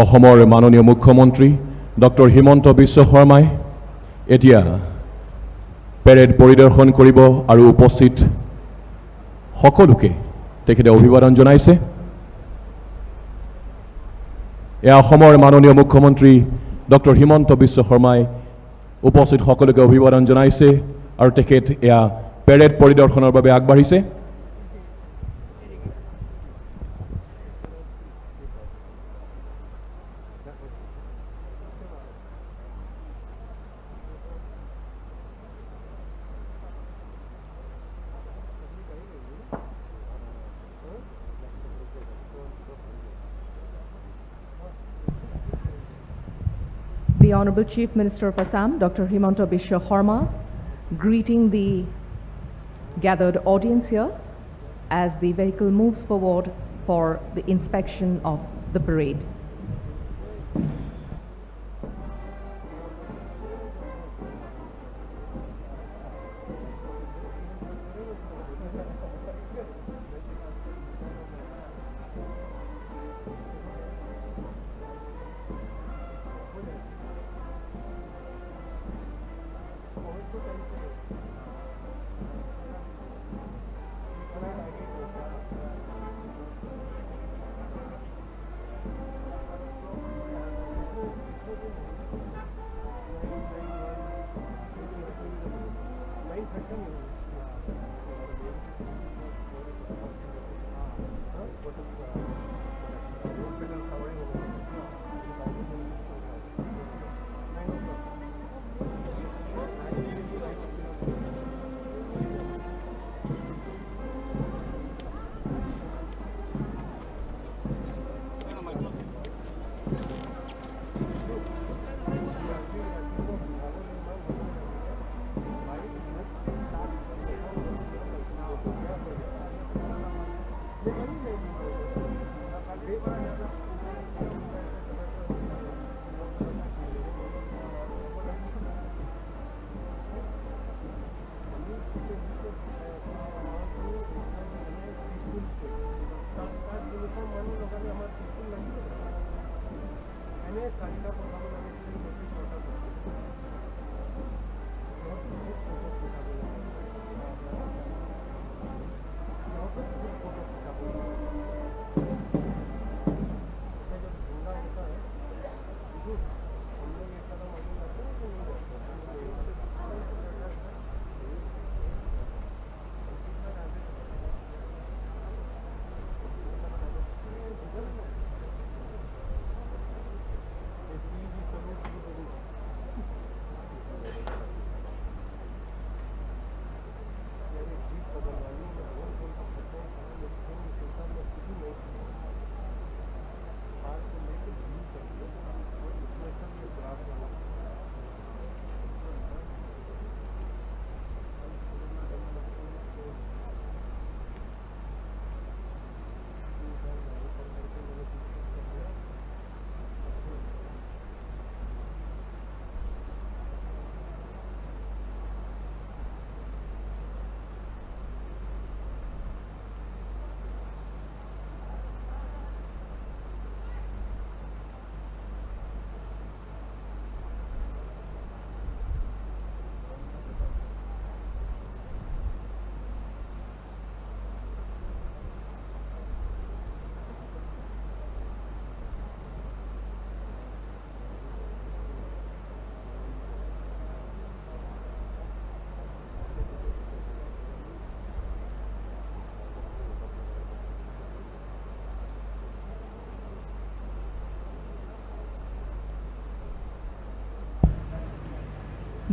অসমৰ মাননীয় মুখ্যমন্ত্ৰী ডক্টৰ হিমন্ত বিশ্ব শৰ্মাই এতিয়া পেৰেড পৰিদৰ্শন কৰিব আৰু উপস্থিত সকলোকে তেখেতে অভিবাদন জনাইছে। এয়া অসমৰ মাননীয় মুখ্যমন্ত্ৰী ডক্টৰ হিমন্ত বিশ্ব শৰ্মাই উপস্থিত সকলোকে অভিবাদন জনাইছে আৰু তেখেত এয়া পেৰেড পৰিদৰ্শনৰ বাবে আগবাঢ়িছে। The Honorable Chief Minister of Assam, Dr. Himanta Biswa Sarma, greeting the gathered audience here as the vehicle moves forward for the inspection of the parade.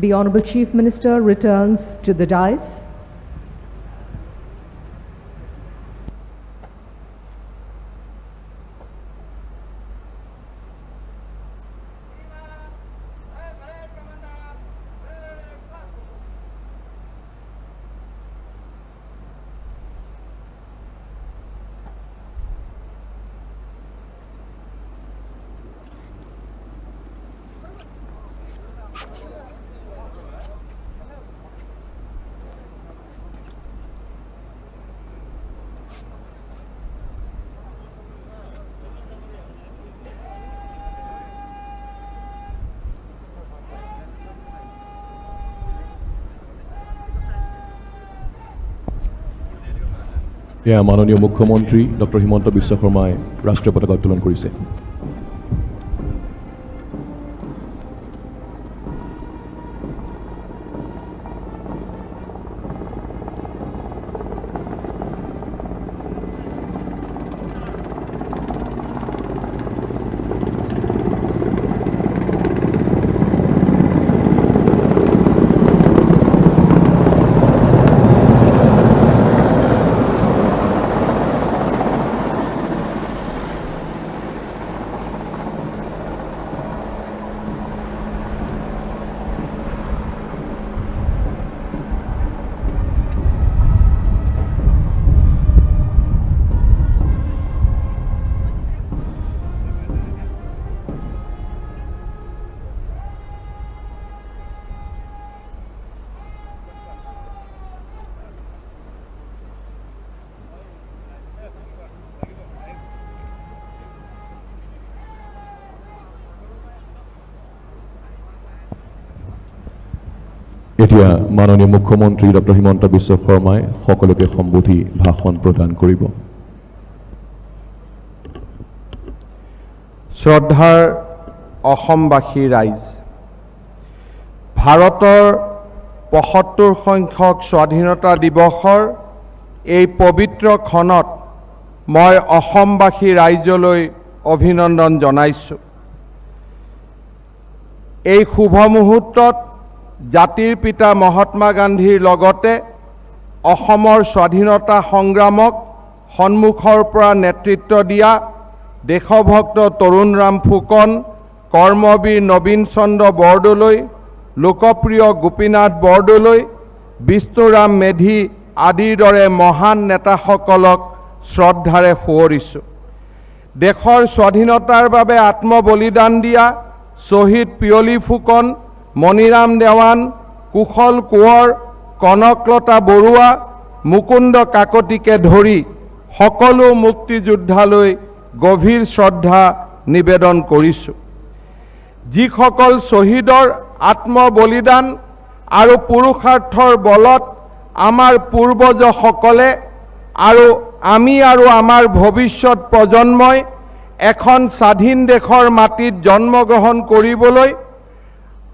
The Honorable Chief Minister returns to the dais. এয়া মাননীয় মুখ্যমন্ত্ৰী doctor Himanta Biswa শৰ্মাই ৰাষ্ট্ৰীয় পতাকা উত্তোলন কৰিছে। এতিয়া মাননীয় মুখ্যমন্ত্ৰী ডক্টৰ হিমন্ত বিশ্ব শৰ্মাই সকলোকে সম্বোধি ভাষণ প্ৰদান কৰিব। শ্ৰদ্ধাৰ অসমবাসী ৰাইজ, ভাৰতৰ ৭৫ সংখ্যক স্বাধীনতা দিৱসৰ এই পবিত্ৰ ক্ষণত মই অসমবাসী ৰাইজলৈ অভিনন্দন জনাইছোঁ। এই শুভ মুহূৰ্তত জাতিৰ পিতা মহাত্মা গান্ধীৰ লগতে অসমৰ স্বাধীনতা সংগ্ৰামক সন্মুখৰ পৰা নেতৃত্ব দিয়া দেশভক্ত তৰুণৰাম ফুকন, কৰ্মবীৰ নবীন চন্দ্ৰ বৰদলৈ, লোকপ্ৰিয় গোপীনাথ বৰদলৈ, বিষ্ণুৰাম মেধি আদিৰ দৰে মহান নেতাসকলক শ্ৰদ্ধাৰে সোঁৱৰিছোঁ। দেশৰ স্বাধীনতাৰ বাবে আত্মবলিদান দিয়া শ্বহীদ পিয়লি ফুকন, মণিৰাম দেৱান, কুশল কোঁৱৰ, কনকলতা বৰুৱা, মুকুন্দ কাকতিকে ধৰি সকলো মুক্তিযোদ্ধালৈ গভীৰ শ্ৰদ্ধা নিবেদন কৰিছোঁ। যিসকল শ্বহীদৰ আত্মবলিদান আৰু পুৰুষাৰ্থৰ বলত আমাৰ পূৰ্বজসকলে আৰু আমি আৰু আমাৰ ভৱিষ্যত প্ৰজন্মই এখন স্বাধীন দেশৰ মাটিত জন্মগ্ৰহণ কৰিবলৈ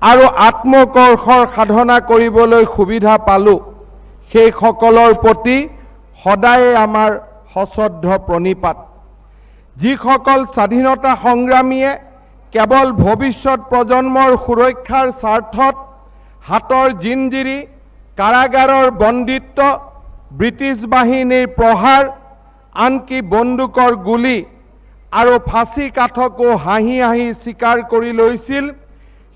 আৰু আত্মকৰ্ষৰ সাধনা কৰিবলৈ সুবিধা পালোঁ, সেইসকলৰ প্ৰতি সদায়ে আমাৰ সশ্ৰদ্ধ প্ৰণিপাত। যিসকল স্বাধীনতা সংগ্ৰামীয়ে কেৱল ভৱিষ্যত প্ৰজন্মৰ সুৰক্ষাৰ স্বাৰ্থত হাতৰ জিঞ্জিৰি, কাৰাগাৰৰ বন্দিত্ব, ব্ৰিটিছ বাহিনীৰ প্ৰহাৰ, আনকি বন্দুকৰ গুলী আৰু ফাঁচী কাঠকো হাঁহি হাঁহি স্বীকাৰ কৰি লৈছিল,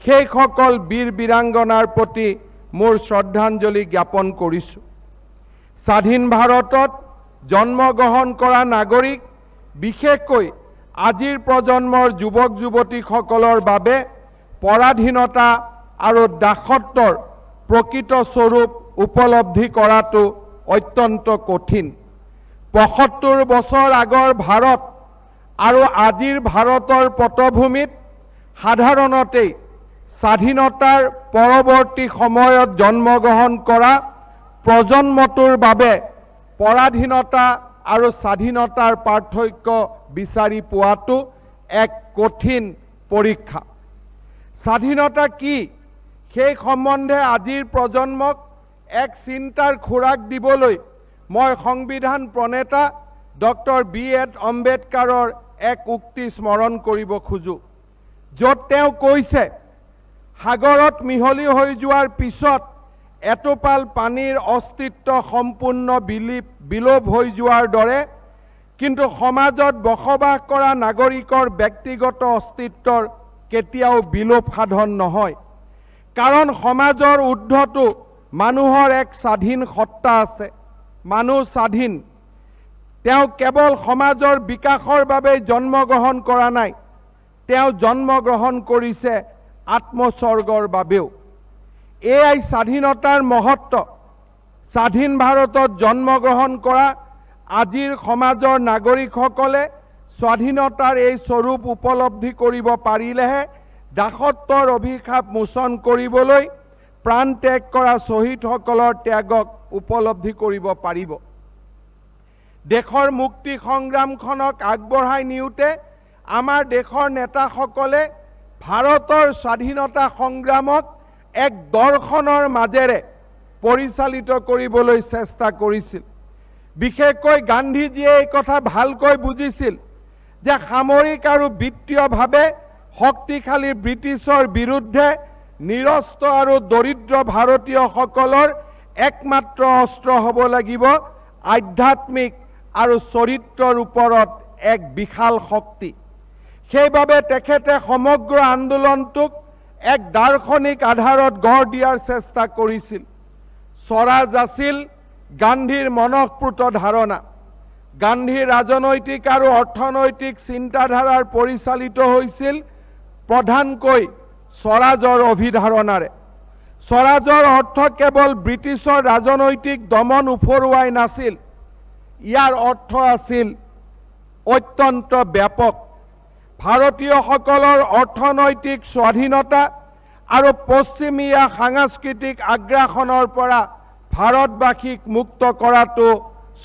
সেইসকল বীৰ বীৰাংগনাৰ প্ৰতি মোৰ শ্ৰদ্ধাঞ্জলি জ্ঞাপন কৰিছোঁ। স্বাধীন ভাৰতত জন্মগ্ৰহণ কৰা নাগৰিক, বিশেষকৈ আজিৰ প্ৰজন্মৰ যুৱক যুৱতীসকলৰ বাবে পৰাধীনতা আৰু দাসত্বৰ প্ৰকৃত স্বৰূপ উপলব্ধি কৰাটো অত্যন্ত কঠিন। ৭৫ বছৰ আগৰ ভাৰত আৰু আজিৰ ভাৰতৰ পটভূমিত সাধাৰণতেই স্বাধীনতাৰ পৰৱৰ্তী সময়ত জন্মগ্ৰহণ কৰা প্ৰজন্মটোৰ বাবে পৰাধীনতা আৰু স্বাধীনতাৰ পাৰ্থক্য বিচাৰি পোৱাটো এক কঠিন পৰীক্ষা। স্বাধীনতা কি সেই সম্বন্ধে আজিৰ প্ৰজন্মক এক চিন্তাৰ খোৰাক দিবলৈ মই সংবিধান প্ৰণেতা ডক্টৰ বি এড আম্বেদকাৰৰ এক উক্তি স্মৰণ কৰিব খোজোঁ, য'ত তেওঁ কৈছে, সাগৰত মিহলি হৈ যোৱাৰ পিছত এটোপাল পানীৰ অস্তিত্ব সম্পূৰ্ণ বিলোপ হৈ যোৱাৰ দৰে, কিন্তু সমাজত বসবাস কৰা নাগৰিকৰ ব্যক্তিগত অস্তিত্বৰ কেতিয়াও বিলোপ সাধন নহয়, কাৰণ সমাজৰ ঊৰ্ধতো মানুহৰ এক স্বাধীন সত্তা আছে। মানুহ স্বাধীন, তেওঁ কেৱল সমাজৰ বিকাশৰ বাবে জন্মগ্ৰহণ কৰা নাই, তেওঁ জন্মগ্ৰহণ কৰিছে আত্মস্বৰ্গৰ বাবেও। এয়াই স্বাধীনতাৰ মহত্ব। স্বাধীন ভাৰতত জন্মগ্ৰহণ কৰা আজিৰ সমাজৰ নাগৰিকসকলে স্বাধীনতাৰ এই স্বৰূপ উপলব্ধি কৰিব পাৰিলেহে দাসত্বৰ অভিশাপ মোচন কৰিবলৈ প্ৰাণ ত্যাগ কৰা শ্বহীদসকলৰ ত্যাগক উপলব্ধি কৰিব পাৰিব। দেশৰ মুক্তি সংগ্ৰামখনক আগবঢ়াই নিওঁতে আমাৰ দেশৰ নেতাসকলে ভাৰতৰ স্বাধীনতা সংগ্ৰামক এক দৰ্শনৰ মাজেৰে পৰিচালিত কৰিবলৈ চেষ্টা কৰিছিল। বিশেষকৈ গান্ধীজীয়ে এই কথা ভালকৈ বুজিছিল যে সামৰিক আৰু বিত্তীয়ভাৱে শক্তিশালী ব্ৰিটিছৰ বিৰুদ্ধে নিৰস্ত্ৰ আৰু দৰিদ্ৰ ভাৰতীয়সকলৰ একমাত্ৰ অস্ত্ৰ হ'ব লাগিব আধ্যাত্মিক আৰু চৰিত্ৰৰ ওপৰত এক বিশাল শক্তি। সেইবাবে তেখেতে সমগ্ৰ আন্দোলনটোক এক দাৰ্শনিক আধাৰত গঢ় দিয়াৰ চেষ্টা কৰিছিল। স্বৰাজ আছিল গান্ধীৰ মনঃপুত ধাৰণা। গান্ধীৰ ৰাজনৈতিক আৰু অৰ্থনৈতিক চিন্তাধাৰাৰ পৰিচালিত হৈছিল প্ৰধানকৈ স্বৰাজৰ অভিধাৰণাৰে। স্বৰাজৰ অৰ্থ কেৱল ব্ৰিটিছৰ ৰাজনৈতিক দমন ওফৰোৱাই নাছিল, ইয়াৰ অৰ্থ আছিল অত্যন্ত ব্যাপক। ভাৰতীয়সকলৰ অৰ্থনৈতিক স্বাধীনতা আৰু পশ্চিমীয়া সাংস্কৃতিক আগ্ৰাসনৰ পৰা ভাৰতবাসীক মুক্ত কৰাটো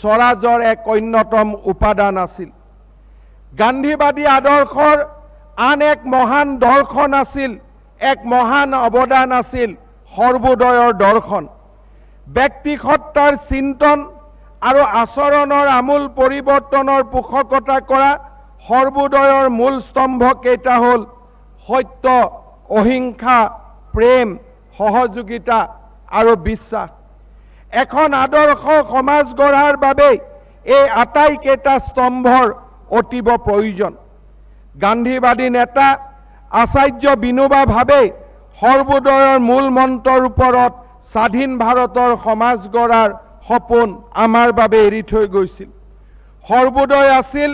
স্বৰাজৰ এক অন্যতম উপাদান আছিল। গান্ধীবাদী আদৰ্শৰ আন এক মহান দৰ্শন আছিল, এক মহান অৱদান আছিল সৰ্বোদয়ৰ দৰ্শন। ব্যক্তিসত্তাৰ চিন্তন আৰু আচৰণৰ আমূল পৰিৱৰ্তনৰ পোষকতা কৰা সৰ্বোদয়ৰ মূল স্তম্ভকেইটা হ'ল সত্য, অহিংসা, প্ৰেম, সহযোগিতা আৰু বিশ্বাস। এখন আদৰ্শ সমাজ গঢ়াৰ বাবে এই আটাইকেইটা স্তম্ভৰ অতীৱ প্ৰয়োজন। গান্ধীবাদী নেতা আচাৰ্য বিনোবা ভাবে সৰ্বোদয়ৰ মূল মন্ত্ৰৰ ওপৰত স্বাধীন ভাৰতৰ সমাজ গঢ়াৰ সপোন আমাৰ বাবে এৰি থৈ গৈছিল। সৰ্বোদয় আছিল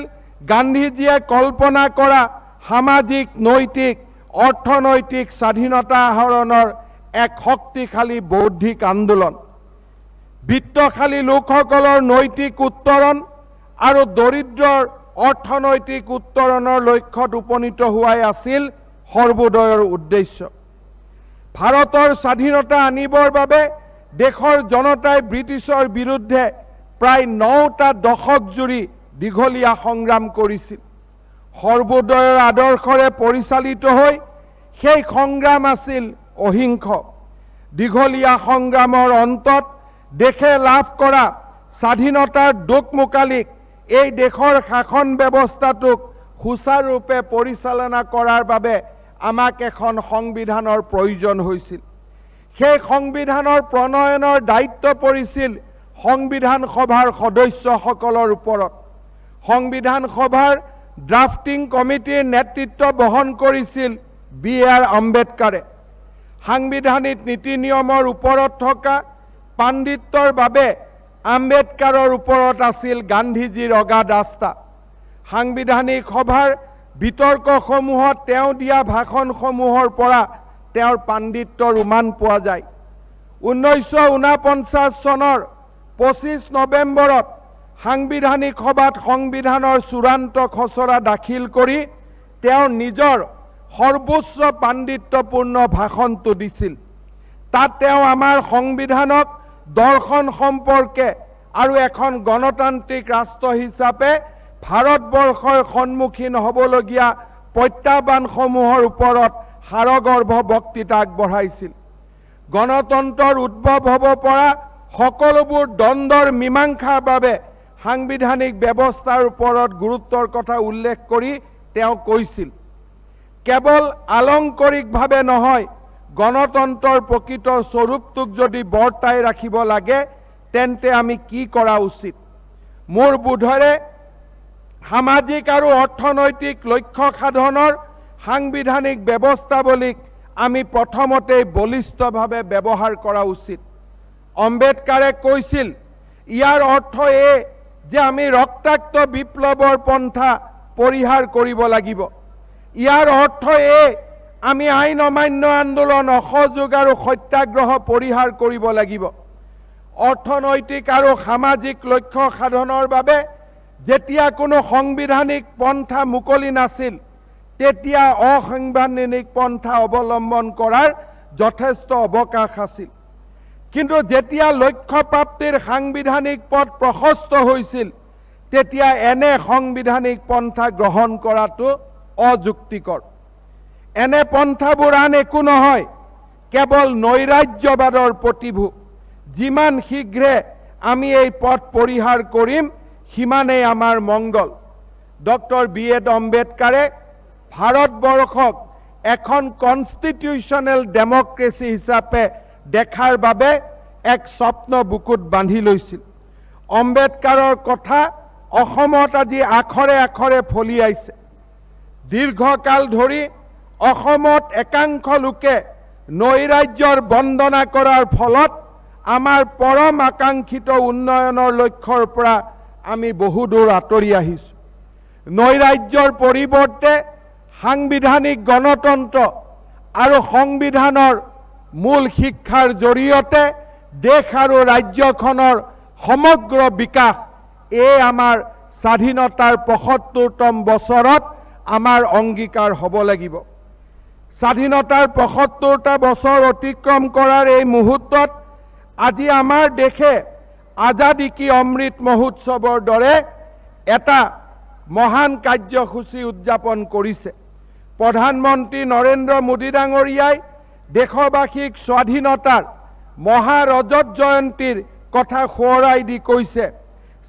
গান্ধীজীয়ে কল্পনা কৰা সামাজিক, নৈতিক, অৰ্থনৈতিক স্বাধীনতা আহৰণৰ এক শক্তিশালী বৌদ্ধিক আন্দোলন। বিত্তশালী লোকসকলৰ নৈতিক উত্তৰণ আৰু দৰিদ্ৰৰ অৰ্থনৈতিক উত্তৰণৰ লক্ষ্যত উপনীত হোৱাই আছিল সৰ্বোদয়ৰ উদ্দেশ্য। ভাৰতৰ স্বাধীনতা আনিবৰ বাবে দেশৰ জনতাই ব্ৰিটিছৰ বিৰুদ্ধে প্ৰায় 9টা দশক জুৰি দীঘলীয়া সংগ্ৰাম কৰিছিল। সৰ্বোদয়ৰ আদৰ্শৰে পৰিচালিত হৈ সেই সংগ্ৰাম আছিল অহিংস। দীঘলীয়া সংগ্ৰামৰ অন্তত দেশে লাভ কৰা স্বাধীনতাৰ দোকমোকালিক এই দেশৰ শাসন ব্যৱস্থাটোক সুচাৰুৰূপে পৰিচালনা কৰাৰ বাবে আমাক এখন সংবিধানৰ প্ৰয়োজন হৈছিল। সেই সংবিধানৰ প্ৰণয়নৰ দায়িত্ব পৰিছিল সংবিধান সভাৰ সদস্যসকলৰ ওপৰত। সংবিধান সভাৰ ড্ৰাফটিং কমিটিৰ নেতৃত্ব বহন কৰিছিল বি আৰ আম্বেদকাৰে। সাংবিধানিক নীতি নিয়মৰ ওপৰত থকা পাণ্ডিত্যৰ বাবে আম্বেদকাৰৰ ওপৰত আছিল গান্ধীজীৰ অগাধ আস্থা। সাংবিধানিক সভাৰ বিতৰ্কসমূহত তেওঁ দিয়া ভাষণসমূহৰ পৰা তেওঁৰ পাণ্ডিত্যৰ উমান পোৱা যায়। 1949 চনৰ 25 নৱেম্বৰত সাংবিধানিক সভাত সংবিধানৰ চূড়ান্ত খচৰা দাখিল কৰি তেওঁ নিজৰ সৰ্বোচ্চ পাণ্ডিত্যপূৰ্ণ ভাষণটো দিছিল। তাত তেওঁ আমাৰ সংবিধানক দৰ্শন সম্পৰ্কে আৰু এখন গণতান্ত্ৰিক ৰাষ্ট্ৰ হিচাপে ভাৰতবৰ্ষৰ সন্মুখীন হ'বলগীয়া প্ৰত্যাহ্বানসমূহৰ ওপৰত সাৰগৰ্ভ বক্তৃতা আগবঢ়াইছিল। গণতন্ত্ৰৰ উদ্ভৱ হ'ব পৰা সকলোবোৰ দ্বন্দ্বৰ মীমাংসাৰ বাবে সাংবিধানিক ব্যৱস্থাৰ ওপৰত গুৰুত্বৰ কথা উল্লেখ কৰি তেওঁ কৈছিল, কেৱল আলংকাৰিকভাৱে নহয়, গণতন্ত্ৰৰ প্ৰকৃত স্বৰূপটোক যদি বৰ্তাই ৰাখিব লাগে তেন্তে আমি কি কৰা উচিত? মোৰ বোধেৰে সামাজিক আৰু অৰ্থনৈতিক লক্ষ্য সাধনৰ সাংবিধানিক ব্যৱস্থাৱলীক আমি প্ৰথমতেই বলিষ্ঠভাৱে ব্যৱহাৰ কৰা উচিত। আম্বেদকাৰে কৈছিল, ইয়াৰ অৰ্থ এই যে আমি ৰক্তাক্ত বিপ্লৱৰ পন্থা পৰিহাৰ কৰিব লাগিব। ইয়াৰ অৰ্থ এই আমি আইন অমান্য আন্দোলন, অসহযোগ আৰু সত্যাগ্ৰহ পৰিহাৰ কৰিব লাগিব। অৰ্থনৈতিক আৰু সামাজিক লক্ষ্য সাধনৰ বাবে যেতিয়া কোনো সাংবিধানিক পন্থা মুকলি নাছিল, তেতিয়া অসাংবিধানিক পন্থা অৱলম্বন কৰাৰ যথেষ্ট অৱকাশ আছিল। কিন্তু যেতিয়া লক্ষ্য প্ৰাপ্তিৰ সাংবিধানিক পথ প্ৰশস্ত হৈছিল, তেতিয়া এনে সাংবিধানিক পন্থা গ্ৰহণ কৰাটো অযুক্তিকৰ। এনে পন্থাবোৰ আন একো নহয়, কেৱল নৈৰাজ্যবাদৰ প্ৰতিভূ। যিমান শীঘ্ৰে আমি এই পথ পৰিহাৰ কৰিম, সিমানেই আমাৰ মংগল। ডক্টৰ বি এড আম্বেদকাৰে ভাৰতবৰ্ষক এখন কনষ্টিটিউশ্যনেল ডেমক্ৰেচি হিচাপে দেখাৰ বাবে এক স্বপ্ন বুকুত বান্ধি লৈছিল। আম্বেদকাৰৰ কথা অসমত আজি আখৰে আখৰে ফলিয়াইছে। দীৰ্ঘকাল ধৰি অসমত একাংশ লোকে নৈৰাজ্যৰ বন্দনা কৰাৰ ফলত আমাৰ পৰম আকাংক্ষিত উন্নয়নৰ লক্ষ্যৰ পৰা আমি বহুদূৰ আঁতৰি আহিছোঁ। নৈৰাজ্যৰ পৰিৱৰ্তে সাংবিধানিক গণতন্ত্ৰ আৰু সংবিধানৰ মূল শিক্ষাৰ জৰিয়তে দেশ আৰু ৰাজ্যখনৰ সমগ্ৰ বিকাশ, এই আমাৰ স্বাধীনতাৰ 75তম বছৰত আমাৰ অংগীকাৰ হ'ব লাগিব। স্বাধীনতাৰ 75টা বছৰ অতিক্ৰম কৰাৰ এই মুহূৰ্তত আজি আমাৰ দেশে আজাদী কি অমৃত মহোৎসৱৰ দৰে এটা মহান কাৰ্যসূচী উদযাপন কৰিছে। প্ৰধানমন্ত্ৰী নৰেন্দ্ৰ মোদী ডাঙৰীয়াই দেশবাসীক স্বাধীনতাৰ মহাৰজত জয়ন্তীৰ কথা সোঁৱৰাই দি কৈছে,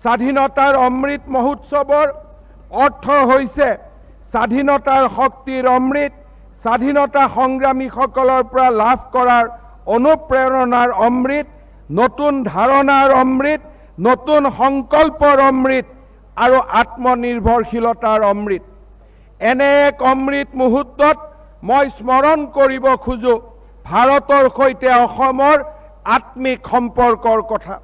স্বাধীনতাৰ অমৃত মহোৎসৱৰ অৰ্থ হৈছে স্বাধীনতাৰ শক্তিৰ অমৃত, স্বাধীনতা সংগ্ৰামীসকলৰ পৰা লাভ কৰাৰ অনুপ্ৰেৰণাৰ অমৃত, নতুন ধাৰণাৰ অমৃত, নতুন সংকল্পৰ অমৃত আৰু আত্মনিৰ্ভৰশীলতাৰ অমৃত। এনে এক অমৃত মুহূৰ্তত মই স্মৰণ কৰিব খোজো ভাৰতৰ সৈতে অসমৰ আত্মিক সম্পৰ্কৰ কথা।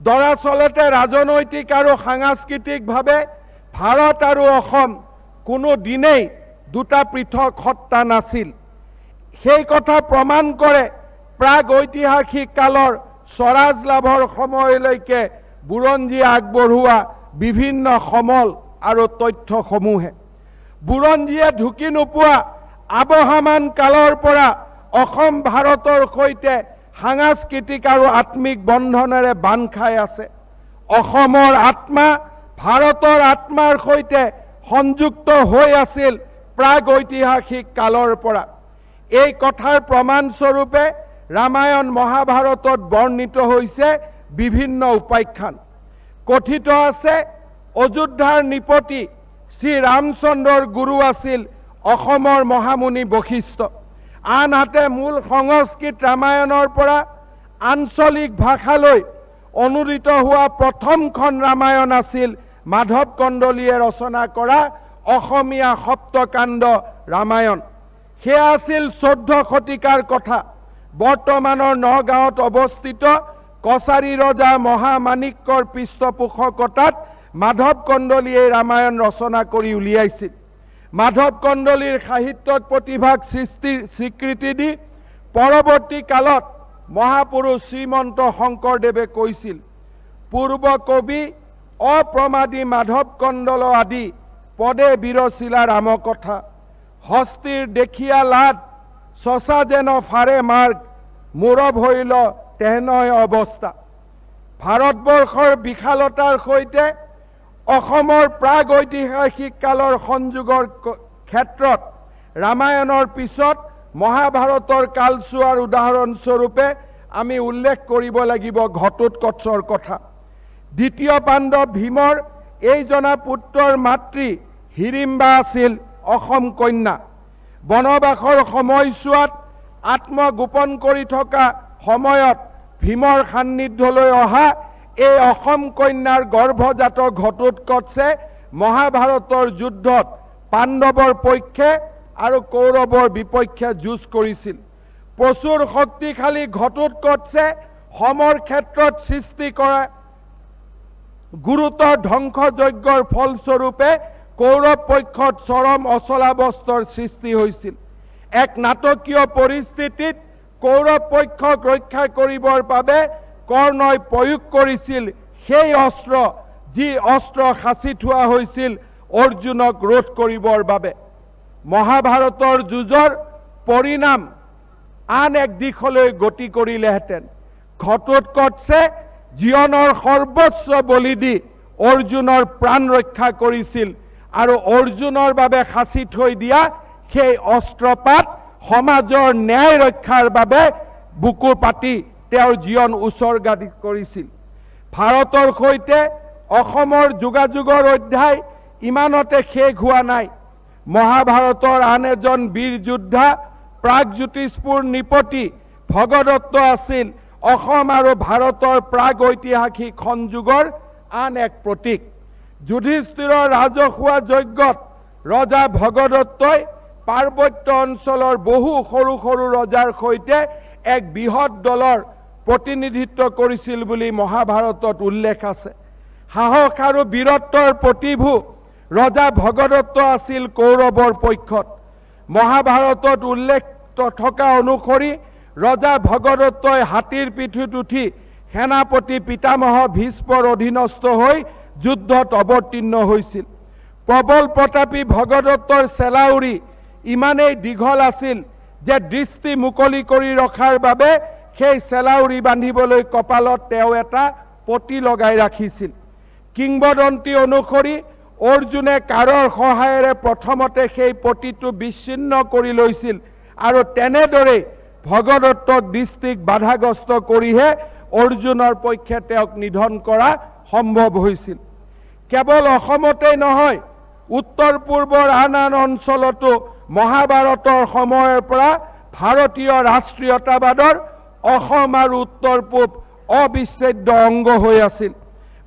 দৰাচলতে ৰাজনৈতিক আৰু সাংস্কৃতিকভাৱে ভাৰত আৰু অসম কোনো দিনেই দুটা পৃথক সত্তা নাছিল। সেই কথা প্ৰমাণ কৰে প্ৰাগ ঐতিহাসিক কালৰ স্বৰাজ লাভৰ সময়লৈকে বুৰঞ্জী আগবঢ়োৱা বিভিন্ন সমল আৰু তথ্যসমূহে। বুৰঞ্জীয়ে ঢুকি নোপোৱা আবহমান কালৰ পৰা অসম ভাৰতৰ সৈতে সাংস্কৃতিক আৰু আত্মিক বন্ধনেৰে বান্ধ খাই আছে। অসমৰ আত্মা ভাৰতৰ আত্মাৰ সৈতে সংযুক্ত হৈ আছিল প্ৰাগ ঐতিহাসিক কালৰ পৰা। এই কথাৰ প্ৰমাণস্বৰূপে ৰামায়ণ মহাভাৰতত বৰ্ণিত হৈছে বিভিন্ন উপাখ্যান। কথিত আছে, অযোধ্যাৰ নৃপতি শ্ৰীৰামচন্দ্ৰৰ গুৰু আছিল অসমৰ মহামুনি বশিষ্ঠ। আনহাতে মূল সংস্কৃত ৰামায়ণৰ পৰা আঞ্চলিক ভাষালৈ অনুদিত হোৱা প্ৰথমখন ৰামায়ণ আছিল মাধৱ কন্দলীয়ে ৰচনা কৰা অসমীয়া সপ্তকাণ্ড ৰামায়ণ। সেয়া আছিল 14 শতিকাৰ কথা। বৰ্তমানৰ নগাঁৱত অৱস্থিত কছাৰী ৰজা মহামাণিক্যৰ পৃষ্ঠপোষকতাত মাধৱ কন্দলীয়ে ৰামায়ণ ৰচনা কৰি উলিয়াইছিল। মাধৱ কন্দলীৰ সাহিত্যক প্ৰতিভাক সৃষ্টিৰ স্বীকৃতি দি পৰৱৰ্তী কালত মহাপুৰুষ শ্ৰীমন্ত শংকৰদেৱে কৈছিল, পূৰ্ব কবি অপ্ৰমাদী মাধৱ কন্দল আদি পদে বিৰচিলা ৰামকথা, হস্তীৰ দেখিয়া লাদ চচা যেন ফাৰে মাৰ্গ, মূৰ ভৈল তেনয় অৱস্থা। ভাৰতবৰ্ষৰ বিশালতাৰ সৈতে অসমৰ প্ৰাগ ঐতিহাসিক কালৰ সংযোগৰ ক্ষেত্ৰত ৰামায়ণৰ পিছত মহাভাৰতৰ কালচোৱাৰ উদাহৰণস্বৰূপে আমি উল্লেখ কৰিব লাগিব ঘটোৎকচৰ কথা। দ্বিতীয় পাণ্ডৱ ভীমৰ এইজনা পুত্ৰৰ মাতৃ হিড়িম্বা আছিল অসম কন্যা। বনবাসৰ সময়ছোৱাত আত্মগোপন কৰি থকা সময়ত ভীমৰ সান্নিধ্যলৈ অহা এই অসম কন্যাৰ গৰ্ভজাত ঘটোৎকচে মহাভাৰতৰ যুদ্ধত পাণ্ডৱৰ পক্ষে আৰু কৌৰৱৰ বিপক্ষে যুঁজ কৰিছিল। প্ৰচুৰ শক্তিশালী ঘটোৎকচে সমৰ ক্ষেত্ৰত সৃষ্টি কৰা গুৰুতৰ ধ্বংসযজ্ঞৰ ফলস্বৰূপে কৌৰৱ পক্ষত চৰম অচলাৱস্থাৰ সৃষ্টি হৈছিল। এক নাটকীয় পৰিস্থিতিত কৌৰৱ পক্ষক ৰক্ষা কৰিবৰ বাবে কৰ্ণই প্ৰয়োগ কৰিছিল সেই অস্ত্ৰ, যি অস্ত্ৰ সাঁচি থোৱা হৈছিল অৰ্জুনক ৰোধ কৰিবৰ বাবে। মহাভাৰতৰ যুঁজৰ পৰিণাম আন এক দিশলৈ গতি কৰিলেহেঁতেন। ঘটোৎকচে জীৱনৰ সৰ্বোচ্চ বলি দি অৰ্জুনৰ প্ৰাণ ৰক্ষা কৰিছিল আৰু অৰ্জুনৰ বাবে সাঁচি থৈ দিয়া সেই অস্ত্ৰপাত সমাজৰ ন্যায় ৰক্ষাৰ বাবে বুকু পাতি তেওঁৰ জীৱন উছৰ্গা কৰিছিল। ভাৰতৰ সৈতে অসমৰ যোগাযোগৰ অধ্যায় ইমানতে শেষ হোৱা নাই। মহাভাৰতৰ আন এজন বীৰ যোদ্ধা প্ৰাগজ্যোতিষপুৰ নৃপতি ভগদত্ত আছিল অসম আৰু ভাৰতৰ প্ৰাগ ঐতিহাসিক সংযোগৰ আন এক প্ৰতীক। যুধিষ্ঠিৰৰ ৰাজহুৱা যজ্ঞত ৰজা ভগদত্তই পাৰ্বত্য অঞ্চলৰ বহু সৰু সৰু ৰজাৰ সৈতে এক বৃহৎ দলৰ প্ৰতিনিধিত্ব কৰিছিল বুলি মহাভাৰতত উল্লেখ আছে। সাহস আৰু বীৰত্বৰ প্ৰতিভূ ৰজা ভগদত্ত আছিল কৌৰৱৰ পক্ষত। মহাভাৰতত উল্লেখ থকা অনুসৰি ৰজা ভগদত্তই হাতীৰ পিঠিত উঠি সেনাপতি পিতামহ ভীষ্মৰ অধীনস্থ হৈ যুদ্ধত অৱতীৰ্ণ হৈছিল। প্ৰবল প্ৰতাপী ভগদত্তৰ চেলাউৰি ইমানেই দীঘল আছিল যে দৃষ্টি মুকলি কৰি ৰখাৰ বাবে সেই চেলাউৰি বান্ধিবলৈ কপালত তেওঁ এটা পটি লগাই ৰাখিছিল। কিংবদন্তি অনুসৰি অৰ্জুনে কাঁড়ৰ সহায়েৰে প্ৰথমতে সেই পটিটো বিচ্ছিন্ন কৰি লৈছিল আৰু তেনেদৰেই ভগদত্তক দৃষ্টিক বাধাগ্ৰস্ত কৰিহে অৰ্জুনৰ পক্ষে তেওঁক নিধন কৰা সম্ভৱ হৈছিল। কেৱল অসমতেই নহয়, উত্তৰ পূৰ্বৰ আন আন অঞ্চলতো মহাভাৰতৰ সময়ৰ পৰা ভাৰতীয় ৰাষ্ট্ৰীয়তাবাদৰ অসম আৰু উত্তৰ পূব অবিচ্ছেদ্য অংগ হৈ আছিল।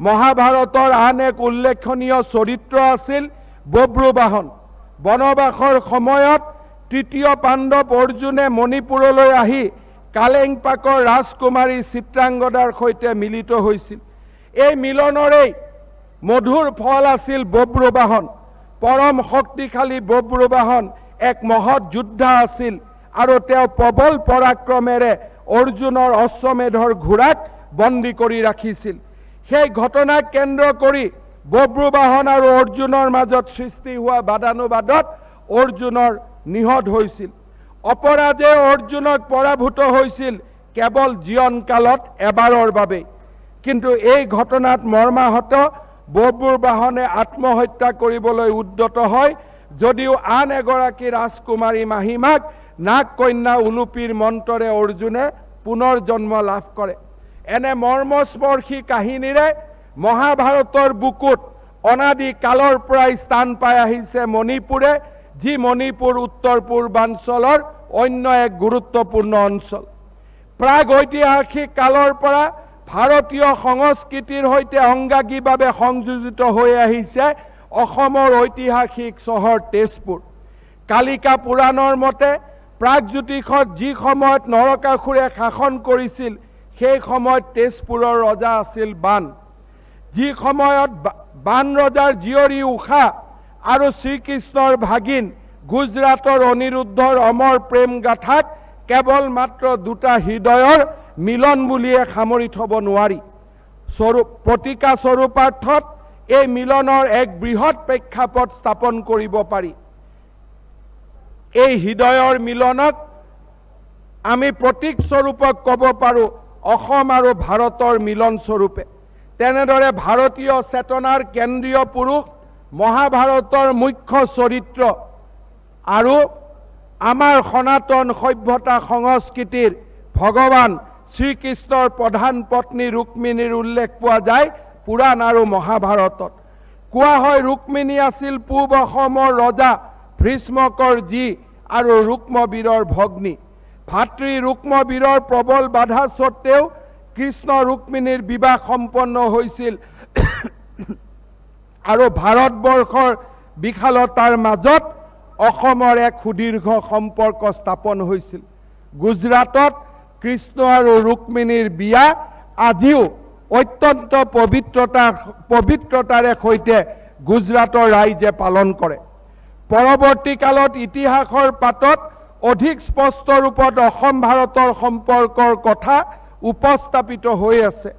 মহাভাৰতৰ আন এক উল্লেখনীয় চৰিত্ৰ আছিল বব্ৰুবাহন। বনবাসৰ সময়ত তৃতীয় পাণ্ডৱ অৰ্জুনে মণিপুৰলৈ আহি কালেংপাকৰ ৰাজকুমাৰী চিত্ৰাংগদাৰ সৈতে মিলিত হৈছিল। এই মিলনৰেই মধুৰ ফল আছিল বব্ৰুবাহন। পৰম শক্তিশালী বব্ৰুবাহন এক মহৎ যোদ্ধা আছিল আৰু তেওঁ প্ৰবল পৰাক্ৰমেৰে অৰ্জুনৰ অশ্বমেধৰ ঘোঁৰাক বন্দী কৰি ৰাখিছিল। সেই ঘটনাক কেন্দ্ৰ কৰি বব্ৰুবাহন আৰু অৰ্জুনৰ মাজত সৃষ্টি হোৱা বাদানুবাদত অৰ্জুনৰ নিহত হৈছিল। অপৰাধে অৰ্জুনক পৰাভূত হৈছিল কেৱল জীৱনকালত এবাৰৰ বাবেই, কিন্তু এই ঘটনাত মৰ্মাহত বব্ৰুবাহনে আত্মহত্যা কৰিবলৈ উদ্যত হয় যদিও আন এগৰাকী ৰাজকুমাৰী মাহিমাক নাগ কন্যা উলুপিৰ মন্ত্ৰৰে অৰ্জুনে পুনৰ জন্ম লাভ কৰে। এনে মৰ্মস্পৰ্শী কাহিনীৰে মহাভাৰতৰ বুকুত অনাদি কালৰ পৰাই স্থান পাই আহিছে মণিপুৰে, যি মণিপুৰ উত্তৰ পূৰ্বাঞ্চলৰ অন্য এক গুৰুত্বপূৰ্ণ অঞ্চল। প্ৰাগ ঐতিহাসিক কালৰ পৰা ভাৰতীয় সংস্কৃতিৰ সৈতে অংগাংগীভাৱে সংযোজিত হৈ আহিছে অসমৰ ঐতিহাসিক চহৰ তেজপুৰ। কালিকা পুৰাণৰ মতে প্ৰাগজ্যোতিষত যি সময়ত নৰকাসুৰে শাসন কৰিছিল সেই সময়ত তেজপুৰৰ ৰজা আছিল বান। যি সময়ত বান ৰজাৰ জীয়ৰী উষা আৰু শ্ৰীকৃষ্ণৰ ভাগিন গুজৰাটৰ অনিৰুদ্ধৰ অমৰ প্ৰেম গাথাক কেৱল মাত্ৰ দুটা হৃদয়ৰ মিলন বুলিয়ে সামৰি থব নোৱাৰি। স্বৰূপ প্ৰতিকা স্বৰূপাৰ্থত এই মিলনৰ এক বৃহৎ প্ৰেক্ষাপট স্থাপন কৰিব পাৰি। এই হৃদয়ৰ মিলনক আমি প্ৰতীক স্বৰূপক ক'ব পাৰোঁ অসম আৰু ভাৰতৰ মিলন স্বৰূপে। তেনেদৰে ভাৰতীয় চেতনাৰ কেন্দ্ৰীয় পুৰুষ মহাভাৰতৰ মুখ্য চৰিত্ৰ আৰু আমাৰ সনাতন সভ্যতা সংস্কৃতিৰ ভগৱান শ্ৰীকৃষ্ণৰ প্ৰধান পত্নী ৰুক্মিণীৰ উল্লেখ পোৱা যায় পুৰাণ আৰু মহাভাৰতত। কোৱা হয় ৰুক্মিণী আছিল পূব অসমৰ ৰজা ভীষ্মকৰ জী আৰু ৰুক্মবীৰৰ ভগ্নী। ভাতৃ ৰুক্মবীৰৰ প্ৰবল বাধা স্বত্বেও কৃষ্ণ ৰুক্মিণীৰ বিবাহ সম্পন্ন হৈছিল আৰু ভাৰতবৰ্ষৰ বিশালতাৰ মাজত অসমৰ এক সুদীৰ্ঘ সম্পৰ্ক স্থাপন হৈছিল। গুজৰাটত কৃষ্ণ আৰু ৰুক্মিণীৰ বিয়া আজিও অত্যন্ত পবিত্ৰতাৰে সৈতে গুজৰাটৰ ৰাইজে পালন কৰে। পৰৱৰ্তী কালত ইতিহাসৰ পাতত অধিক স্পষ্ট ৰূপত অসম ভাৰতৰ সম্পৰ্কৰ কথা উপস্থাপিত হৈ আছে।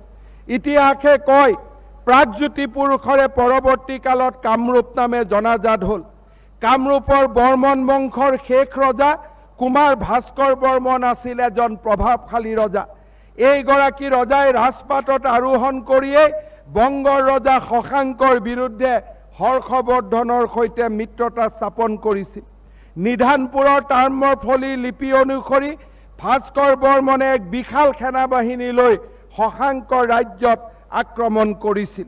ইতিহাসে কয় প্ৰাগজ্যোতি পুৰুষৰে পৰৱৰ্তী কালত কামৰূপ নামে জনাজাত হ'ল। কামৰূপৰ বৰ্মন বংশৰ শেষ ৰজা কুমাৰ ভাস্কৰ বৰ্মন আছিল এজন প্ৰভাৱশালী ৰজা। এইগৰাকী ৰজাই ৰাজপাটত আৰোহণ কৰিয়েই বংগৰ ৰজা শশাংকৰ বিৰুদ্ধে হৰ্ষবৰ্ধনৰ সৈতে মিত্ৰতা স্থাপন কৰিছিল। নিধানপুৰৰ তাম্ৰফলি লিপি অনুসৰি ভাস্কৰ বৰ্মনে এক বিশাল সেনাবাহিনী লৈ শশাংকৰ ৰাজ্যত আক্ৰমণ কৰিছিল।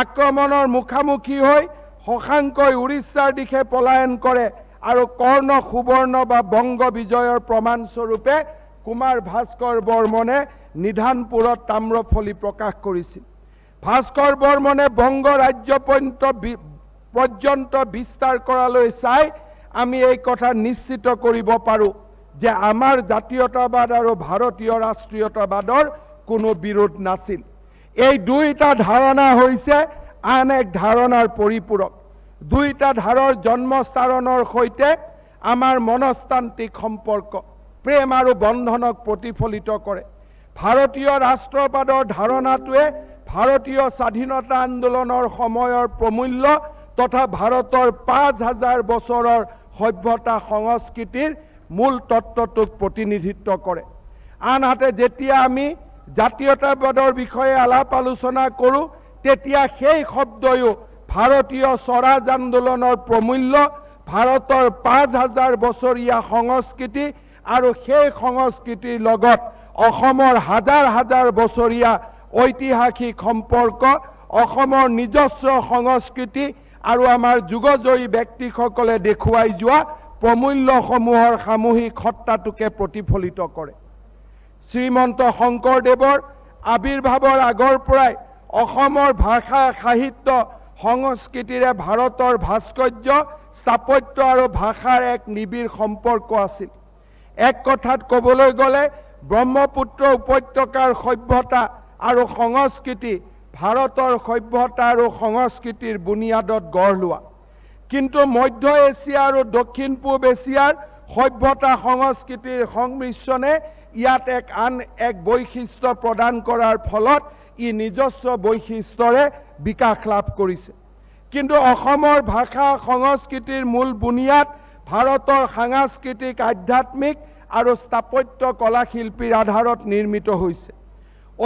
আক্ৰমণৰ মুখামুখি হৈ শশাংকই উৰিষ্যাৰ দিশে পলায়ন কৰে আৰু কৰ্ণ সুবৰ্ণ বা বংগ বিজয়ৰ প্ৰমাণস্বৰূপে কুমাৰ ভাস্কৰ বৰ্মনে নিধানপুৰত তাম্ৰফলি প্ৰকাশ কৰিছিল। ভাস্কৰ বৰ্মনে বংগ ৰাজ্য পৰ্যন্ত বিস্তাৰ কৰালৈ চাই আমি এই কথা নিশ্চিত কৰিব পাৰোঁ যে আমাৰ জাতীয়তাবাদ আৰু ভাৰতীয় ৰাষ্ট্ৰীয়তাবাদৰ কোনো বিৰোধ নাছিল। এই দুইটা ধাৰণা হৈছে আন এক ধাৰণাৰ পৰিপূৰক। দুইটা ধাৰৰ জন্মস্থানৰ সৈতে আমাৰ মনস্তান্ত্ৰিক সম্পৰ্ক, প্ৰেম আৰু বন্ধনক প্ৰতিফলিত কৰে। ভাৰতীয় ৰাষ্ট্ৰবাদৰ ধাৰণাটোৱে ভাৰতীয় স্বাধীনতা আন্দোলনৰ সময়ৰ প্ৰমূল্য তথা ভাৰতৰ 5000 বছৰৰ সভ্যতা সংস্কৃতিৰ মূল তত্ত্বটোক প্ৰতিনিধিত্ব কৰে। আনহাতে যেতিয়া আমি জাতীয়তাবাদৰ বিষয়ে আলাপ আলোচনা কৰোঁ, তেতিয়া সেই শব্দয়ো ভাৰতীয় স্বৰাজ আন্দোলনৰ প্ৰমূল্য, ভাৰতৰ 5000 বছৰীয়া সংস্কৃতি আৰু সেই সংস্কৃতিৰ লগত অসমৰ হাজাৰ হাজাৰ বছৰীয়া ঐতিহাসিক সম্পৰ্ক, অসমৰ নিজস্ব সংস্কৃতি আৰু আমাৰ যুগজয়ী ব্যক্তিসকলে দেখুৱাই যোৱা প্ৰমূল্যসমূহৰ সামূহিক সত্তাটোকে প্ৰতিফলিত কৰে। শ্ৰীমন্ত শংকৰদেৱৰ আৱিৰ্ভাৱৰ আগৰ পৰাই অসমৰ ভাষা, সাহিত্য, সংস্কৃতিৰে ভাৰতৰ ভাস্কৰ্য, স্থাপত্য আৰু ভাষাৰ এক নিবিড় সম্পৰ্ক আছিল। এক কথাত ক'বলৈ গ'লে ব্ৰহ্মপুত্ৰ উপত্যকাৰ সভ্যতা আৰু সংস্কৃতি ভাৰতৰ সভ্যতা আৰু সংস্কৃতিৰ বুনিয়াদত গঢ় লোৱা। কিন্তু মধ্য এছিয়া আৰু দক্ষিণ পূব এছিয়াৰ সভ্যতা সংস্কৃতিৰ সংমিশ্ৰণে ইয়াত এক আন এক বৈশিষ্ট্য প্ৰদান কৰাৰ ফলত ই নিজস্ব বৈশিষ্ট্যৰে বিকাশ লাভ কৰিছে। কিন্তু অসমৰ ভাষা সংস্কৃতিৰ মূল বুনিয়াদ ভাৰতৰ সাংস্কৃতিক, আধ্যাত্মিক আৰু স্থাপত্য কলাশিল্পীৰ আধাৰত নিৰ্মিত হৈছে।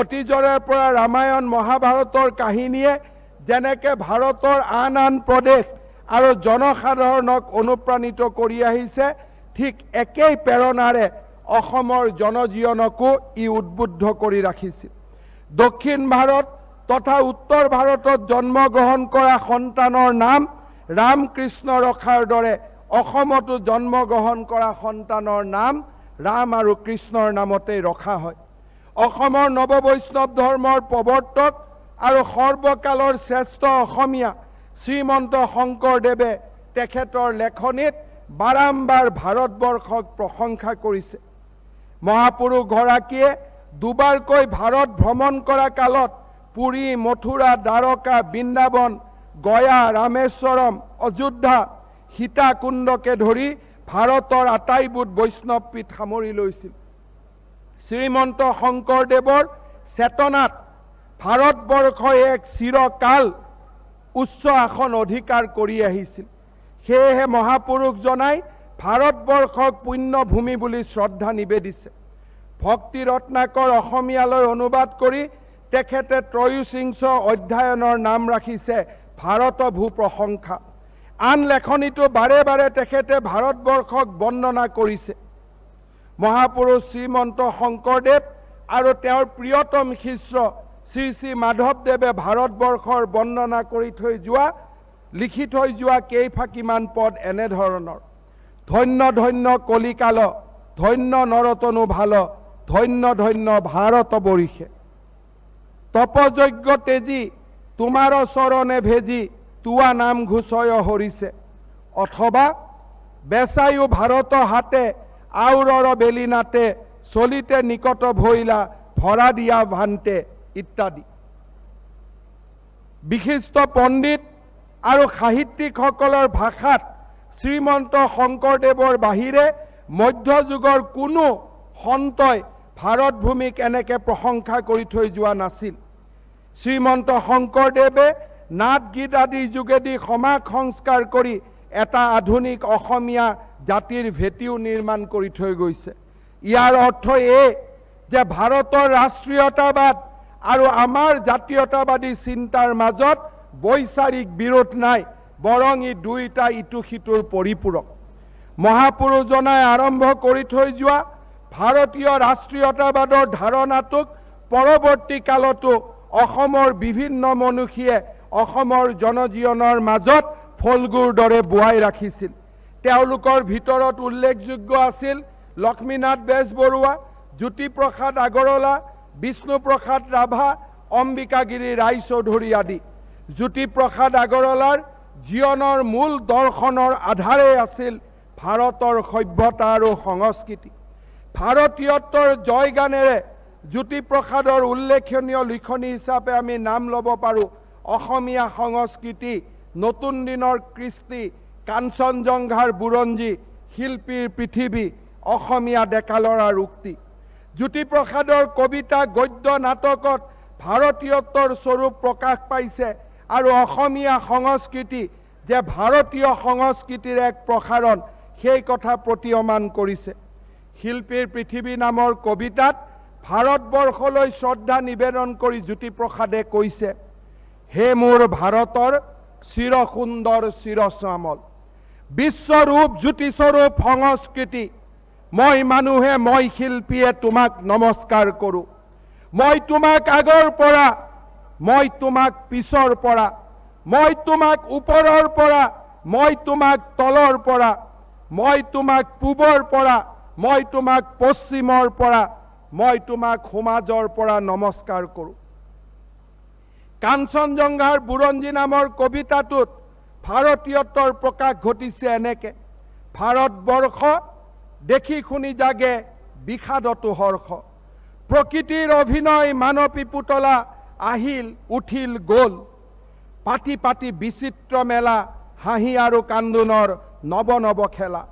অতীজৰে পৰা ৰামায়ণ মহাভাৰতৰ কাহিনীয়ে যেনেকে ভাৰতৰ আন আন প্ৰদেশ আৰু জনসাধাৰণক অনুপ্ৰাণিত কৰি আহিছে, ঠিক একেই প্ৰেৰণাৰে অসমৰ জনজীৱনকো ই উদ্বুদ্ধ কৰি ৰাখিছিল। দক্ষিণ ভাৰত তথা উত্তৰ ভাৰতত জন্মগ্ৰহণ কৰা সন্তানৰ নাম ৰামকৃষ্ণ ৰখাৰ দৰে অসমতো জন্মগ্ৰহণ কৰা সন্তানৰ নাম ৰাম আৰু কৃষ্ণৰ নামতেই ৰখা হয়। অসমৰ নৱবৈষ্ণৱ ধৰ্মৰ প্ৰৱৰ্তক আৰু সৰ্বকালৰ শ্ৰেষ্ঠ অসমীয়া শ্ৰীমন্ত শংকৰদেৱে তেখেতৰ লেখনিত বাৰম্বাৰ ভাৰতবৰ্ষক প্ৰশংসা কৰিছে। মহাপুৰুষগৰাকীয়ে দুবাৰকৈ ভাৰত ভ্ৰমণ কৰা কালত পুৰী, মথুৰা, দ্বাৰকা, বৃন্দাবন, গয়া, ৰামেশ্বৰম, অযোধ্যা, সীতাকুণ্ডকে ধৰি ভাৰতৰ আটাইবোৰ বৈষ্ণৱ পীঠ সামৰি লৈছিল। শ্ৰীমন্ত শংকৰদেৱৰ চেতনাত ভাৰতবৰ্ষই এক চিৰকাল উচ্চ আসন অধিকাৰ কৰি আহিছিল। সেয়েহে মহাপুৰুষজনাই ভাৰতবৰ্ষক পুণ্যভূমি বুলি শ্ৰদ্ধা নিবেদিছে। ভক্তি ৰত্নাকৰ অসমীয়ালৈ অনুবাদ কৰি তেখেতে ত্ৰয়োচিংশ অধ্যায়নৰ নাম ৰাখিছে ভাৰত ভূ প্ৰশংসা। আন লেখনিতো বাৰে বাৰে তেখেতে ভাৰতবৰ্ষক বৰ্ণনা কৰিছে। মহাপুৰুষ শ্ৰীমন্ত শংকৰদেৱ আৰু তেওঁৰ প্ৰিয়তম শিষ্য শ্ৰী শ্ৰী মাধৱদেৱে ভাৰতবৰ্ষৰ বৰ্ণনা কৰি থৈ যোৱা, লিখি থৈ যোৱা কেইফাকিমান পদ এনেধৰণৰ: ধন্য ধন্য কলিকাল, ধন্য নৰতনু ভাল, ধন্য ধন্য ভাৰত বৰিষে। তপযজ্ঞ তেজি তোমাৰ চৰণে ভেজি তুৱা নাম ঘোষয় হৰিছে। অথবা বেচায়ো ভাৰত হাতে আউৰৰ বেলি নাতে, চলিতে নিকট ভৈলা ভৰা দিয়া ভান্তে ইত্যাদি। বিশিষ্ট পণ্ডিত আৰু সাহিত্যিকসকলৰ ভাষাত শ্ৰীমন্ত শংকৰদেৱৰ বাহিৰে মধ্যযুগৰ কোনো সন্তই ভাৰতভূমিক এনেকে প্ৰশংসা কৰি থৈ যোৱা নাছিল। শ্ৰীমন্ত শংকৰদেৱে নাট গীত আদিৰ যোগেদি সমাজ সংস্কাৰ কৰি এটা আধুনিক অসমীয়া জাতিৰ ভেটিও নিৰ্মাণ কৰি থৈ গৈছে। ইয়াৰ অৰ্থ এই যে ভাৰতৰ ৰাষ্ট্ৰীয়তাবাদ আৰু আমাৰ জাতীয়তাবাদী চিন্তাৰ মাজত বৈচাৰিক বিৰোধ নাই, বৰং ই দুয়োটা ইটো সিটোৰ পৰিপূৰক। মহাপুৰুষজনাই আৰম্ভ কৰি থৈ যোৱা ভাৰতীয় ৰাষ্ট্ৰীয়তাবাদৰ ধাৰণাটোক পৰৱৰ্তী কালতো অসমৰ বিভিন্ন মনুষীয়ে অসমৰ জনজীৱনৰ মাজত ফল্গুৰ দৰে বোৱাই ৰাখিছিল। তেওঁলোকৰ ভিতৰত উল্লেখযোগ্য আছিল লক্ষ্মীনাথ বেজবৰুৱা, জ্যোতিপ্ৰসাদ আগৰৱালা, বিষ্ণুপ্ৰসাদ ৰাভা, অম্বিকাগিৰি ৰায়চৌধুৰী আদি। জ্যোতিপ্ৰসাদ আগৰৱালাৰ জীৱনৰ মূল দৰ্শনৰ আধাৰেই আছিল ভাৰতৰ সভ্যতা আৰু সংস্কৃতি। ভাৰতীয়ত্বৰ জয়গানেৰে জ্যোতিপ্ৰসাদৰ উল্লেখনীয় লিখনি হিচাপে আমি নাম ল'ব পাৰোঁ অসমীয়া সংস্কৃতি, নতুন দিনৰ কৃষ্টি, কাঞ্চনজংঘাৰ বুৰঞ্জী, শিল্পীৰ পৃথিৱী, অসমীয়া ডেকালৰাৰ উক্তি। জ্যোতিপ্ৰসাদৰ কবিতা, গদ্য, নাটকত ভাৰতীয়ত্বৰ স্বৰূপ প্ৰকাশ পাইছে আৰু অসমীয়া সংস্কৃতি যে ভাৰতীয় সংস্কৃতিৰ এক প্ৰসাৰণ, সেই কথা প্ৰতীয়মান কৰিছে। শিল্পীৰ পৃথিৱী নামৰ কবিতাত ভাৰতবৰ্ষলৈ শ্ৰদ্ধা নিবেদন কৰি জ্যোতিপ্ৰসাদে কৈছে, হে মোৰ ভাৰতৰ চিৰসুন্দৰ চিৰশ্যামল বিশ্বৰূপ জ্যোতিস্বৰূপ সংস্কৃতি, মই মানুহে, মই শিল্পীয়ে তোমাক নমস্কাৰ কৰোঁ। মই তোমাক আগৰ পৰা, মই তোমাক পিছৰ পৰা, মই তোমাক ওপৰৰ পৰা, মই তোমাক তলৰ পৰা, মই তোমাক পূবৰ পৰা, মই তোমাক পশ্চিমৰ পৰা, মই তোমাক সমাজৰ পৰা নমস্কাৰ কৰোঁ। কাঞ্চনজংঘাৰ বুৰঞ্জী নামৰ কবিতাটোত ভাৰতীয়ত্বৰ প্ৰকাশ ঘটিছে এনেকে, ভাৰতবৰ্ষ দেখি শুনি জাগে বিষাদতো হৰ্ষ, প্ৰকৃতিৰ অভিনয় মানৱী পুতলা আহিল উঠিল গ'ল, পাতি পাতি বিচিত্ৰ মেলা, হাঁহি আৰু কান্দোনৰ নৱ নৱ খেলা,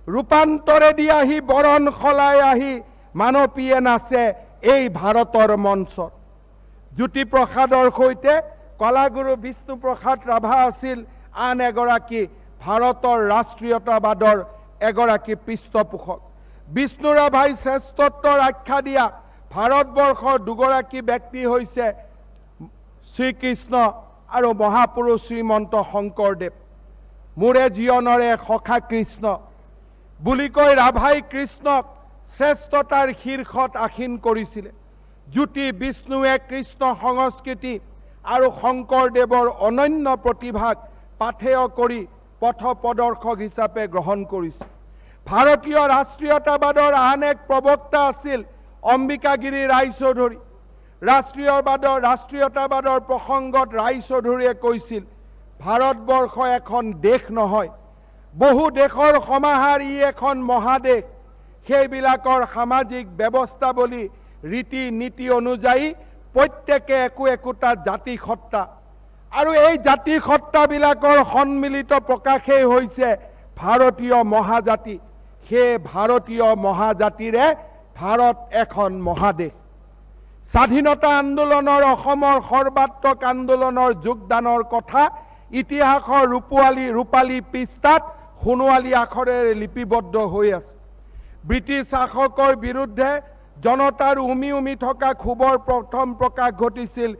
ৰূপান্তৰেদি আহি বৰণ সলাই আহি মানৱীয়ে নাচে এই ভাৰতৰ মঞ্চত। জ্যোতিপ্ৰসাদৰ সৈতে কলাগুৰু বিষ্ণুপ্ৰসাদ ৰাভা আছিল আন এগৰাকী ভাৰতৰ ৰাষ্ট্ৰীয়তাবাদৰ এগৰাকী পৃষ্ঠপোষক। বিষ্ণু ৰাভাই শ্ৰেষ্ঠত্বৰ আখ্যা দিয়া ভাৰতবৰ্ষৰ দুগৰাকী ব্যক্তি হৈছে শ্ৰীকৃষ্ণ আৰু মহাপুৰুষ শ্ৰীমন্ত শংকৰদেৱ। মোৰে জীৱনৰে সখা কৃষ্ণ বুলি কৈ ৰাভাই কৃষ্ণক শ্ৰেষ্ঠতাৰ শীৰ্ষত আসীন কৰিছিলে। জ্যোতি বিষ্ণুৱে কৃষ্ণ সংস্কৃতি আৰু শংকৰদেৱৰ অনন্য প্ৰতিভাক পাথেয় কৰি পথ প্ৰদৰ্শক হিচাপে গ্ৰহণ কৰিছে। ভাৰতীয় ৰাষ্ট্ৰীয়তাবাদৰ আন এক প্ৰবক্তা আছিল অম্বিকাগিৰি ৰায়চৌধুৰী। ৰাষ্ট্ৰীয়তাবাদৰ প্ৰসংগত ৰায়চৌধুৰীয়ে কৈছিল, ভাৰতবৰ্ষ এখন দেশ নহয়, বহু দেশৰ সমাহাৰ, ই এখন মহাদেশ। সেইবিলাকৰ সামাজিক ব্যৱস্থাৱলী, ৰীতি নীতি অনুযায়ী প্ৰত্যেকে একো একোটা জাতিসত্তা, আৰু এই জাতিসত্তাবিলাকৰ সন্মিলিত প্ৰকাশেই হৈছে ভাৰতীয় মহাজাতি। সেই ভাৰতীয় মহাজাতিৰে ভাৰত এখন মহাদেশ। স্বাধীনতা আন্দোলনৰ অসমৰ সৰ্বাত্মক আন্দোলনৰ যোগদানৰ কথা ইতিহাসৰ ৰূপালী পৃষ্ঠাত সোণোৱালী আখৰেৰে লিপিবদ্ধ হৈ আছে। ব্ৰিটিছ শাসকৰ বিৰুদ্ধে জনতাৰ উমি উমি থকা ক্ষোভৰ প্ৰথম প্ৰকাশ ঘটিছিল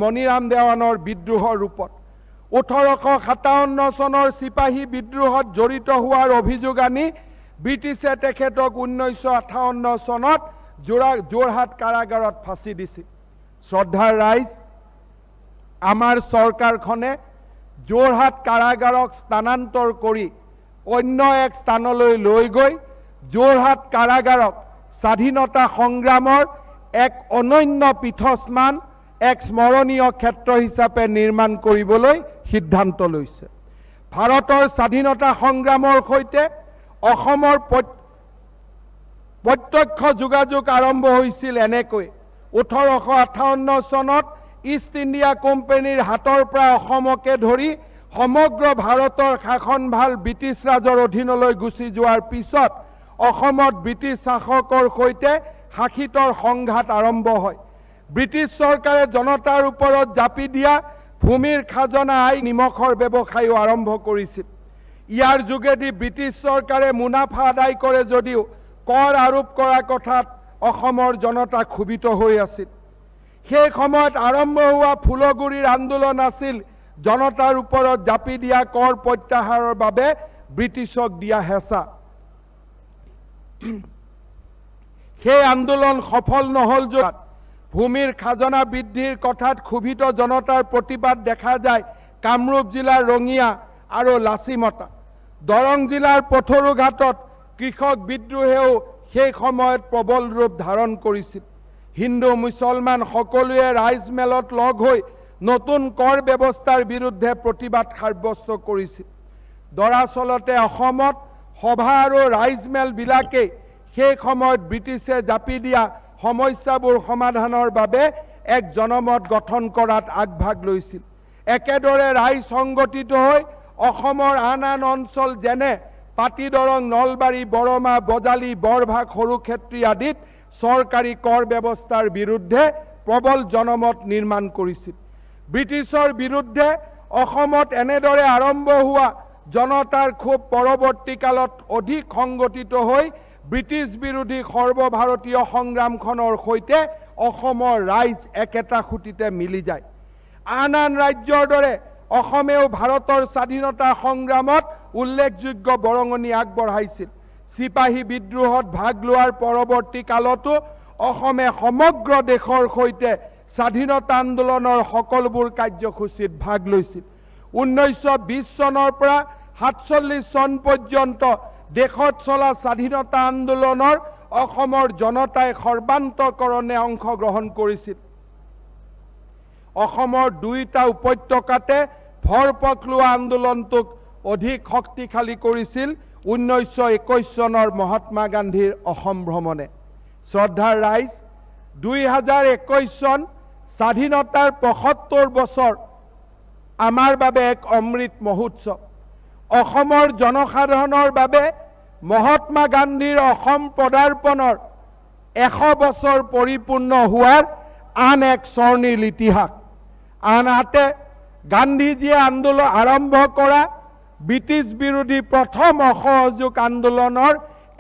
মণিৰাম দেৱানৰ বিদ্ৰোহৰ ৰূপত। 1857 চনৰ চিপাহী বিদ্ৰোহত জড়িত হোৱাৰ অভিযোগ আনি ব্ৰিটিছে তেখেতক 1958 চনত যোৰহাট কাৰাগাৰত ফাঁচি দিছিল। শ্ৰদ্ধাৰ ৰাইজ, আমাৰ চৰকাৰখনে যোৰহাট কাৰাগাৰক স্থানান্তৰ কৰি অন্য এক স্থানলৈ লৈ গৈ যোৰহাট কাৰাগাৰক স্বাধীনতা সংগ্ৰামৰ এক অনন্য পীঠস্থান, এক স্মৰণীয় ক্ষেত্ৰ হিচাপে নিৰ্মাণ কৰিবলৈ সিদ্ধান্ত লৈছে। ভাৰতৰ স্বাধীনতা সংগ্ৰামৰ সৈতে অসমৰ প্ৰত্যক্ষ যোগাযোগ আৰম্ভ হৈছিল এনেকৈ। 1858 চনত ইষ্ট ইণ্ডিয়া কোম্পানীৰ হাতৰ পৰা অসমকে ধৰি সমগ্ৰ ভাৰতৰ শাসনভাৰ ব্ৰিটিছ ৰাজৰ অধীনলৈ গুচি যোৱাৰ পিছত অসমত ব্ৰিটিছ শাসকৰ সৈতে শাসিতৰ সংঘাত আৰম্ভ হয়। ব্ৰিটিছ চৰকাৰে জনতাৰ ওপৰত জাপি দিয়া ভূমিৰ খাজনা আই নিমখৰ ব্যৱসায়ো আৰম্ভ কৰিছিল। ইয়াৰ যোগেদি ব্ৰিটিছ চৰকাৰে মুনাফা আদায় কৰে যদিও কৰ আৰোপ কৰা কথাত অসমৰ জনতা ক্ষোভিত হৈ আছিল। সেই সময়ত আৰম্ভ হোৱা ফুলগুৰিৰ আন্দোলন আছিল জনতাৰ ওপৰত জাপি দিয়া কৰ প্ৰত্যাহাৰৰ বাবে ব্ৰিটিছক দিয়া হেঁচা। সেই আন্দোলন সফল নহল য'ত ভূমিৰ খাজনা বৃদ্ধিৰ কথাত ক্ষোভিত জনতাৰ প্ৰতিবাদ দেখা যায় কামৰূপ জিলাৰ ৰঙিয়া আৰু লাচিমতা। দৰং জিলাৰ পথৰুঘাটত কৃষক বিদ্ৰোহেও সেই সময়ত প্ৰবল ৰূপ ধাৰণ কৰিছিল। হিন্দু মুছলমান সকলোৱে ৰাইজমেলত লগ হৈ নতুন কৰ ব্যৱস্থাৰ বিৰুদ্ধে প্ৰতিবাদ সাব্যস্ত কৰিছিল। দৰাচলতে অসমত সভা আৰু ৰাইজমেলবিলাকেই সেই সময়ত ব্ৰিটিছে জাপি দিয়া সমস্যাবোৰ সমাধানৰ বাবে এক জনমত গঠন কৰাত আগভাগ লৈছিল। একেদৰে ৰাইজ সংগঠিত হৈ অসমৰ আন আন অঞ্চল যেনে পাতিদৰং, নলবাৰী, বৰমা, বজালী, বৰভাগ, সৰুক্ষেত্ৰী আদিত চৰকাৰী কৰ ব্যৱস্থাৰ বিৰুদ্ধে প্ৰবল জনমত নিৰ্মাণ কৰিছিল। ব্ৰিটিছৰ বিৰুদ্ধে অসমত এনেদৰে আৰম্ভ হোৱা জনতাৰ ক্ষোভ পৰৱৰ্তী কালত অধিক সংগঠিত হৈ ব্ৰিটিছ বিৰোধী সৰ্বভাৰতীয় সংগ্ৰামখনৰ সৈতে অসমৰ ৰাইজ একেটা সুঁতিতে মিলি যায়। আন আন ৰাজ্যৰ দৰে অসমেও ভাৰতৰ স্বাধীনতা সংগ্ৰামত উল্লেখযোগ্য বৰঙণি আগবঢ়াইছিল। চিপাহী বিদ্ৰোহত ভাগ লোৱাৰ পৰৱৰ্তী কালতো অসমে সমগ্ৰ দেশৰ সৈতে স্বাধীনতা আন্দোলনৰ সকলোবোৰ কাৰ্যসূচীত ভাগ লৈছিল। 1920 চনৰ পৰা 47 চন পৰ্যন্ত দেশত চলা স্বাধীনতা আন্দোলনৰ অসমৰ জনতাই সৰ্বান্তকৰণে অংশগ্ৰহণ কৰিছিল। অসমৰ দুয়োটা উপত্যকাতে ভৰপক লোৱা আন্দোলনটোক অধিক শক্তিশালী কৰিছিল 1921 চনৰ মহাত্মা গান্ধীৰ অসম ভ্ৰমণে। শ্ৰদ্ধাৰ ৰাইজ, 2021 চন স্বাধীনতাৰ 75 বছৰ আমাৰ বাবে এক অমৃত মহোৎসৱ। অসমৰ জনসাধাৰণৰ বাবে মহাত্মা গান্ধীৰ অসম পদাৰ্পণৰ 100 বছৰ পৰিপূৰ্ণ হোৱাৰ আন এক স্বৰ্ণিল ইতিহাস। আনহাতে গান্ধীজীয়ে আন্দোলন আৰম্ভ কৰা ব্ৰিটিছ বিৰোধী প্ৰথম অসহযোগ আন্দোলনৰ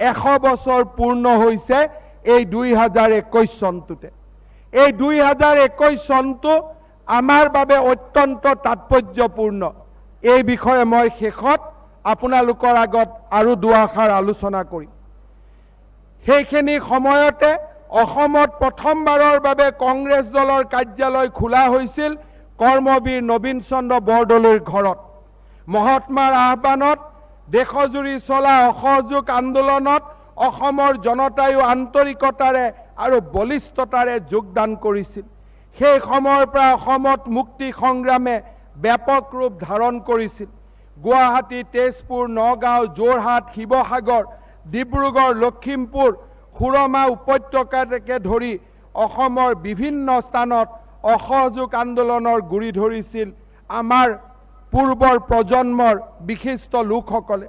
100 বছৰ পূৰ্ণ হৈছে এই 2021 চনটোতে। এই 2021 চনটো আমাৰ বাবে অত্যন্ত তাৎপৰ্যপূৰ্ণ। এই বিষয়ে মই শেষত আপোনালোকৰ আগত আৰু দুআষাৰ আলোচনা কৰিম। সেইখিনি সময়তে অসমত প্ৰথমবাৰৰ বাবে কংগ্ৰেছ দলৰ কাৰ্যালয় খোলা হৈছিল কৰ্মবীৰ নবীন চন্দ্ৰ বৰদলৈৰ ঘৰত। মহাত্মাৰ আহ্বানত দেশজুৰি চলা অসহযোগ আন্দোলনত অসমৰ জনতায়ো আন্তৰিকতাৰে আৰু বলিষ্ঠতাৰে যোগদান কৰিছিল। সেই সময়ৰ পৰা অসমত মুক্তি সংগ্ৰামে ব্যাপক ৰূপ ধাৰণ কৰিছিল। গুৱাহাটী, তেজপুৰ, নগাঁও, যোৰহাট, শিৱসাগৰ, ডিব্ৰুগড়, লখিমপুৰ, সুৰমা উপত্যকাকে ধৰি অসমৰ বিভিন্ন স্থানত অসহযোগ আন্দোলনৰ গুৰি ধৰিছিল আমাৰ পূৰ্বৰ প্ৰজন্মৰ বিশিষ্ট লোকসকলে।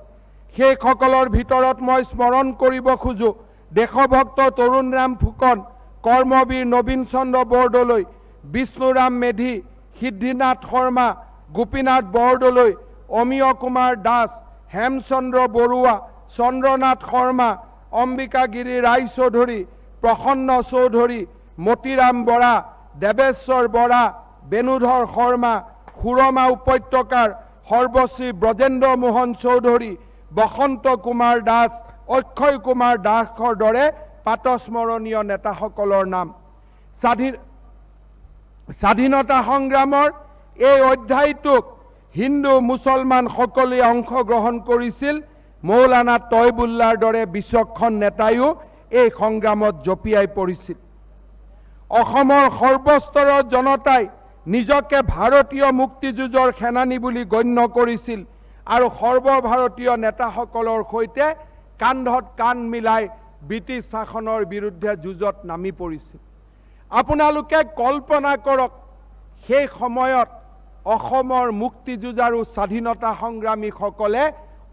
সেইসকলৰ ভিতৰত মই স্মৰণ কৰিব খোজো দেশভক্ত তৰুণৰাম ফুকন, কৰ্মবীৰ নবীন চন্দ্ৰ বৰদলৈ, বিষ্ণুৰাম মেধি, সিদ্ধিনাথ শৰ্মা, গোপীনাথ বৰদলৈ, অমিয় কুমাৰ দাস, হেমচন্দ্ৰ বৰুৱা, চন্দ্ৰনাথ শৰ্মা, অম্বিকাগিৰি ৰায়চৌধুৰী, প্ৰসন্ন চৌধুৰী, মতিৰাম বৰা, দেৱেশ্বৰ বৰা, বেণুধৰ শৰ্মা, সুৰমা উপত্যকাৰ সৰ্বশ্ৰী ব্ৰজেন্দ্ৰ মোহন চৌধুৰী, বসন্ত কুমাৰ দাস, অক্ষয় কুমাৰ দাসৰ দৰে প্ৰাতঃস্মৰণীয় নেতাসকলৰ নাম। স্বাধীনতা সংগ্ৰামৰ এই অধ্যায়টোক হিন্দু মুছলমান সকলোৱে অংশগ্ৰহণ কৰিছিল। মৌলানা তয়বুল্লাৰ দৰে বিচক্ষণ নেতায়ো এই সংগ্ৰামত জঁপিয়াই পৰিছিল। অসমৰ সৰ্বস্তৰৰ জনতাই নিজকে ভাৰতীয় মুক্তিযুঁজৰ সেনানী বুলি গণ্য কৰিছিল আৰু সৰ্বভাৰতীয় নেতাসকলৰ সৈতে কান্ধত কান্ধ মিলাই ব্ৰিটিছ শাসনৰ বিৰুদ্ধে যুঁজত নামি পৰিছিল। আপোনালোকে কল্পনা কৰক, সেই সময়ত অসমৰ মুক্তিযুঁজাৰু স্বাধীনতা সংগ্ৰামীসকলে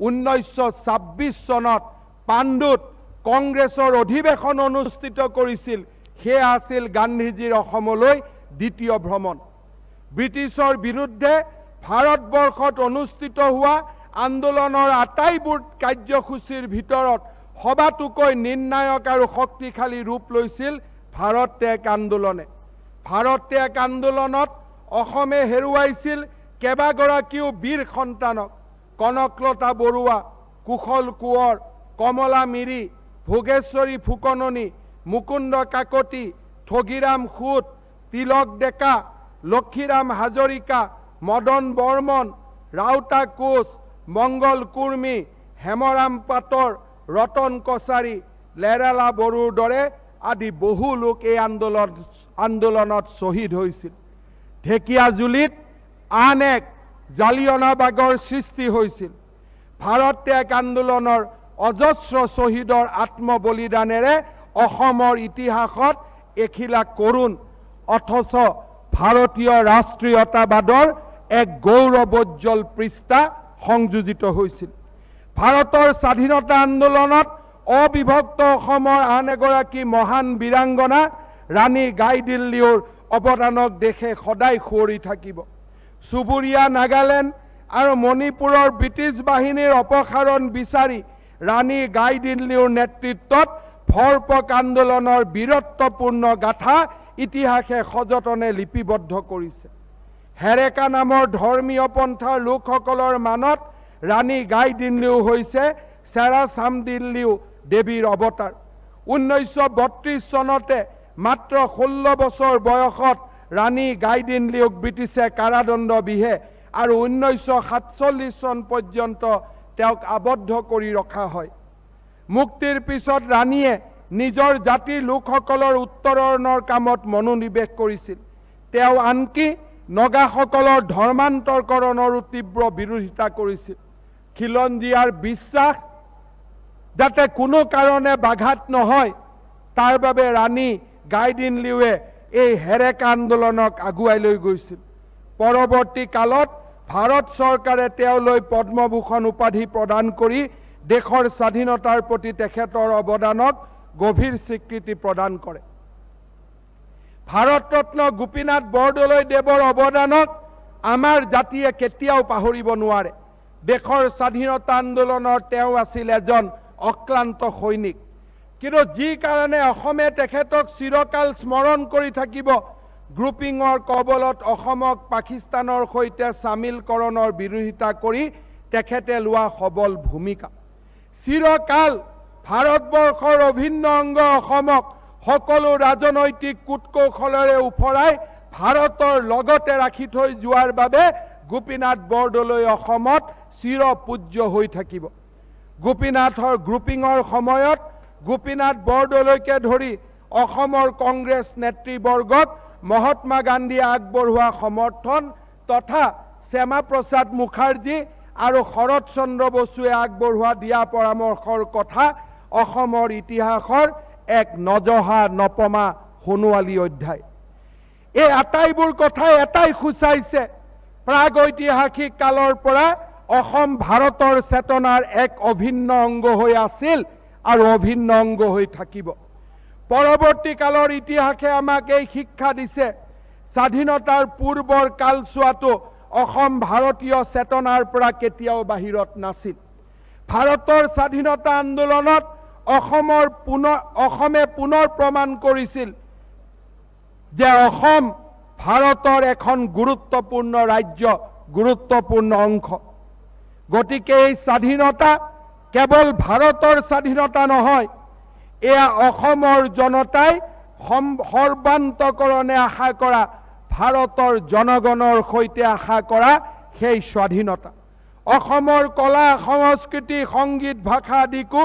1926 চনত পাণ্ডুত কংগ্ৰেছৰ অধিৱেশন অনুষ্ঠিত কৰিছিল। সেয়া আছিল গান্ধীজীৰ অসমলৈ দ্বিতীয় ভ্ৰমণ। ব্ৰিটিছৰ বিৰুদ্ধে ভাৰতবৰ্ষত অনুষ্ঠিত হোৱা আন্দোলনৰ আটাইবোৰ কাৰ্যসূচীৰ ভিতৰত সবাতোকৈ নিৰ্ণায়ক আৰু শক্তিশালী ৰূপ লৈছিল ভাৰত ত্যাগ আন্দোলনে। ভাৰত ত্যাগ আন্দোলনত অসমে হেৰুৱাইছিল কেইবাগৰাকীও বীৰ সন্তানক। কনকলতা বৰুৱা, কুশল কোঁৱৰ, কমলা মিৰি, ভোগেশ্বৰী ফুকননী, মুকুন্দ কাকতি, ঠগিৰাম সূত, তিলক ডেকা, লক্ষীৰাম হাজৰিকা, মদন বৰ্মন, ৰাউতা কোচ, মংগল কুৰ্মী, হেমৰাম পাটৰ, ৰতন কছাৰী, লেৰেলা বড়োৰ দৰে আদি বহু লোক এই আন্দোলনত শ্বহীদ হৈছিল। ঢেকীয়াজুলিত আন এক জালিয়নাবাগৰ সৃষ্টি হৈছিল। ভাৰত ত্যাগ আন্দোলনৰ অজস্ৰ শ্বহীদৰ আত্মবলিদানেৰে অসমৰ ইতিহাসত এখিলা কৰুণ অথচ ভাৰতীয় ৰাষ্ট্ৰীয়তাবাদৰ এক গৌৰৱোজ্জ্বল পৃষ্ঠা সংযোজিত হৈছিল। ভাৰতৰ স্বাধীনতা আন্দোলনত অবিভক্ত অসমৰ আন এগৰাকী মহান বীৰাংগনা ৰাণী গাইদিল্লীৰ অৱদানক দেশে সদায় সুঁৱৰি থাকিব। চুবুৰীয়া নাগালেণ্ড আৰু মণিপুৰৰ ব্ৰিটিছ বাহিনীৰ অপসাৰণ বিচাৰি ৰাণী গাইদিল্লীৰ নেতৃত্বত ভৰপক আন্দোলনৰ বীৰত্বপূৰ্ণ গাথা ইতিহাসে সযতনে লিপিবদ্ধ কৰিছে। হেৰেকা নামৰ ধৰ্মীয় পন্থাৰ লোকসকলৰ মানত ৰাণী গাইদিনলিউ হৈছে চেৰা চামদিল্লিউ দেৱীৰ অৱতাৰ। 1932 চনতে মাত্ৰ 16 বছৰ বয়সত ৰাণী গাইদিনলিউক ব্ৰিটিছে কাৰাদণ্ড বিহে আৰু 1947 চন পৰ্যন্ত তেওঁক আবদ্ধ কৰি ৰখা হয়। মুক্তিৰ পিছত ৰাণীয়ে নিজৰ জাতিৰ লোকসকলৰ উত্তৰণৰ কামত মনোনিৱেশ কৰিছিল। তেওঁ আনকি নগাসকলৰ ধৰ্মান্তৰকৰণৰো তীব্ৰ বিৰোধিতা কৰিছিল। খিলঞ্জীয়াৰ বিশ্বাস যাতে কোনো কাৰণে বাঘাত নহয় তাৰ বাবে ৰাণী গাইদিনলিউৱে এই হেৰেকা আন্দোলনক আগুৱাই লৈ গৈছিল। পৰৱৰ্তী কালত ভাৰত চৰকাৰে তেওঁলৈ পদ্মভূষণ উপাধি প্ৰদান কৰি দেশৰ স্বাধীনতাৰ প্ৰতি তেখেতৰ অৱদানক গভীৰ স্বীকৃতি প্ৰদান কৰে। ভাৰতৰত্ন গোপীনাথ বৰদলৈ দেৱৰ অৱদানক আমাৰ জাতিয়ে কেতিয়াও পাহৰিব নোৱাৰে। দেশৰ স্বাধীনতা আন্দোলনৰ তেওঁ আছিল এজন অক্লান্ত সৈনিক। কিন্তু যি কাৰণে অসমে তেখেতক চিৰকাল স্মৰণ কৰি থাকিব, গ্ৰুপিঙৰ কবলত অসমক পাকিস্তানৰ সৈতে চামিলকৰণৰ বিৰোধিতা কৰি তেখেতে লোৱা সবল ভূমিকা। চিৰকাল ভাৰতবৰ্ষৰ অভিন্ন অংগ অসমক সকলো ৰাজনৈতিক কূটকৌশলেৰে ওফৰাই ভাৰতৰ লগতে ৰাখি থৈ যোৱাৰ বাবে গোপীনাথ বৰদলৈ অসমত চিৰপূজ্য হৈ থাকিব। গোপীনাথৰ গ্ৰুপিঙৰ সময়ত গোপীনাথ বৰদলৈকে ধৰি অসমৰ কংগ্ৰেছ নেতৃবৰ্গক মহাত্মা গান্ধীয়ে আগবঢ়োৱা সমৰ্থন তথা শ্যামাপ্ৰসাদ মুখাৰ্জী আৰু শৰৎ চন্দ্ৰ বসুৱে আগবঢ়োৱা দিয়া পৰামৰ্শৰ কথা অসমৰ ইতিহাসৰ এক নজহা নপমা সোণোৱালী অধ্যায়। এই আটাইবোৰ কথাই এটাই সূচাইছে, প্ৰাগৈতিহাসিক কালৰ পৰা অসম ভাৰতৰ চেতনাৰ এক অভিন্ন অংগ হৈ আছিল আৰু অভিন্ন অংগ হৈ থাকিব। পৰৱৰ্তী কালৰ ইতিহাসে আমাক এই শিক্ষা দিছে, স্বাধীনতাৰ পূৰ্বৰ কালচোৱাটো অসম ভাৰতীয় চেতনাৰ পৰা কেতিয়াও বাহিৰত নাছিল। ভাৰতৰ স্বাধীনতা আন্দোলনত অসমে পুনৰ প্ৰমাণ কৰিছিল যে অসম ভাৰতৰ এখন গুৰুত্বপূৰ্ণ ৰাজ্য, গুৰুত্বপূৰ্ণ অংশ। গতিকে এই স্বাধীনতা কেৱল ভাৰতৰ স্বাধীনতা নহয়, এয়া অসমৰ জনতাই সৰ্বান্তকৰণে আশা কৰা, ভাৰতৰ জনগণৰ সৈতে আশা কৰা সেই স্বাধীনতা। অসমৰ কলা, সংস্কৃতি, সংগীত, ভাষা আদিকো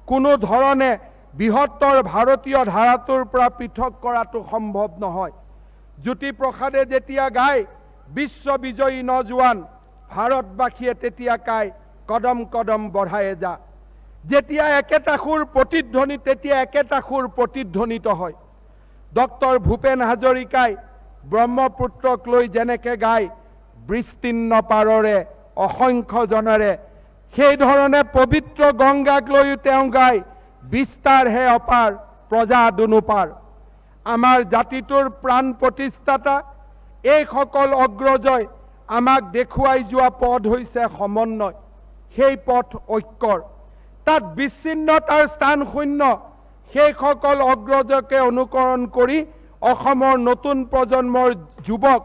কোনো ধৰণে বৃহত্তৰ ভাৰতীয় ধাৰাটোৰ পৰা পৃথক কৰাটো সম্ভৱ নহয়। জ্যোতিপ্ৰসাদে যেতিয়া গায় বিশ্ব বিজয়ী নজোৱান, ভাৰতবাসীয়ে তেতিয়া গায় কদম কদম বঢ়ায়ে যা। যেতিয়া একেটা সুৰ প্ৰতিধ্বনি, তেতিয়া একেটা সুৰ প্ৰতিধ্বনিত হয়। ডক্টৰ ভূপেন হাজৰিকাই ব্ৰহ্মপুত্ৰক লৈ যেনেকে গায় বিস্তীৰ্ণ পাৰৰে অসংখ্য জনেৰে, সেই ধৰণে পবিত্ৰ গংগাক লৈও তেওঁ গায় বিস্তাৰহে অপাৰ প্ৰজা দুনো পাৰ। আমাৰ জাতিটোৰ প্ৰাণ প্ৰতিষ্ঠাতা এইসকল অগ্ৰজই আমাক দেখুৱাই যোৱা পথ হৈছে সমন্বয়, সেই পথ ঐক্যৰ। তাত বিচ্ছিন্নতাৰ স্থান শূন্য। সেইসকল অগ্ৰজকে অনুকৰণ কৰি অসমৰ নতুন প্ৰজন্মৰ যুৱক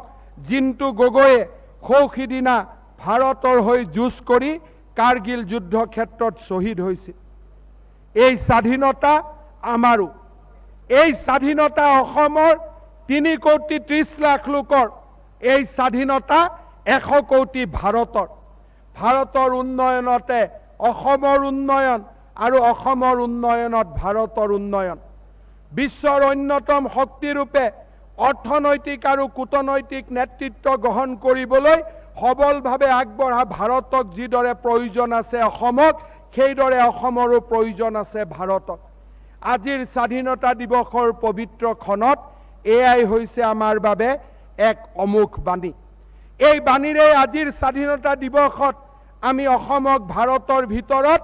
জিন্তু গগৈয়ে সৌ সিদিনা ভাৰতৰ হৈ যুঁজ কৰি কাৰ্গিল যুদ্ধ ক্ষেত্ৰত শ্বহীদ হৈছিল। এই স্বাধীনতা আমাৰো, এই স্বাধীনতা অসমৰ 3 কোটি 30 লাখ লোকৰ, এই স্বাধীনতা 100 কোটি ভাৰতৰ। ভাৰতৰ উন্নয়নতে অসমৰ উন্নয়ন আৰু অসমৰ উন্নয়নত ভাৰতৰ উন্নয়ন। বিশ্বৰ অন্যতম শক্তিৰূপে অৰ্থনৈতিক আৰু কূটনৈতিক নেতৃত্ব গ্ৰহণ কৰিবলৈ সবলভাৱে আগবঢ়া ভাৰতক যিদৰে প্ৰয়োজন আছে অসমক, সেইদৰে অসমৰো প্ৰয়োজন আছে ভাৰতক। আজিৰ স্বাধীনতা দিৱসৰ পবিত্ৰ ক্ষণত এয়াই হৈছে আমাৰ বাবে এক অমোঘ বাণী। এই বাণীৰে আজিৰ স্বাধীনতা দিৱসত আমি অসমক ভাৰতৰ ভিতৰত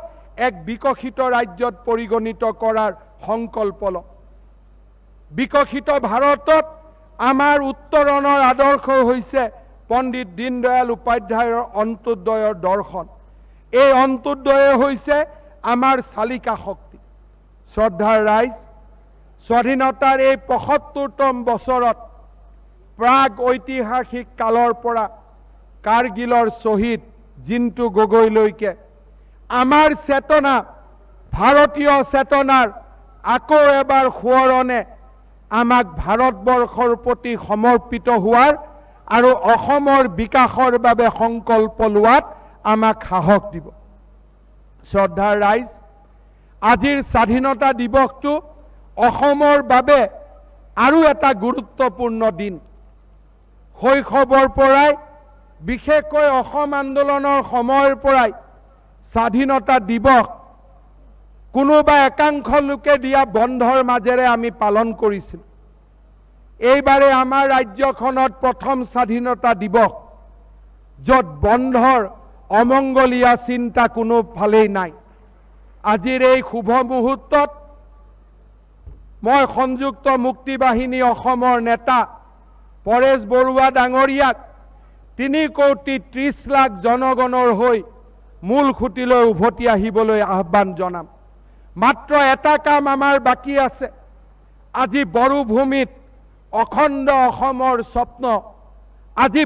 এক বিকশিত ৰাজ্যত পৰিগণিত কৰাৰ সংকল্প লওঁ। বিকশিত ভাৰতত আমাৰ উত্তৰণৰ আদৰ্শ হৈছে পণ্ডিত দীনদয়াল উপাধ্যায়ৰ অন্ত্যোদয়ৰ দৰ্শন। এই অন্ত্যোদয় হৈছে আমাৰ চালিকা শক্তি। শ্ৰদ্ধাৰ ৰাইজ, স্বাধীনতাৰ এই 75তম বছৰত প্ৰাগ ঐতিহাসিক কালৰ পৰা কাৰ্গিলৰ শ্বহীদ জিন্তু গগৈলৈকে আমাৰ চেতনা, ভাৰতীয় চেতনাৰ আকৌ এবাৰ সোঁৱৰণে আমাক ভাৰতবৰ্ষৰ প্ৰতি সমৰ্পিত হোৱাৰ আৰু অসমৰ বিকাশৰ বাবে সংকল্প লোৱাত আমাক সাহস দিব। শ্ৰদ্ধাৰ ৰাইজ, আজিৰ স্বাধীনতা দিৱসটো অসমৰ বাবে আৰু এটা গুৰুত্বপূৰ্ণ দিন। শৈশৱৰ পৰাই, বিশেষকৈ অসম আন্দোলনৰ সময়ৰ পৰাই স্বাধীনতা দিৱস কোনোবা একাংশ লোকে দিয়া বন্ধৰ মাজেৰে আমি পালন কৰিছিলোঁ। এইবাৰে আমাৰ ৰাজ্যখনত প্ৰথম স্বাধীনতা দিৱস, য'ত বন্ধৰ অমংগলীয়া চিন্তা কোনো ফালেই নাই। আজিৰ এই শুভ মুহূৰ্তত মই সংযুক্ত মুক্তি বাহিনী অসমৰ নেতা পৰেশ বৰুৱা ডাঙৰীয়াক 3 কোটি 30 লাখ জনগণৰ হৈ মূল খুঁটিলৈ উভতি আহিবলৈ আহ্বান জনাম। মাত্ৰ এটা কাম আমাৰ বাকী আছে। আজি বড়োভূমিত অখণ্ড অসমৰ স্বপ্ন, আজি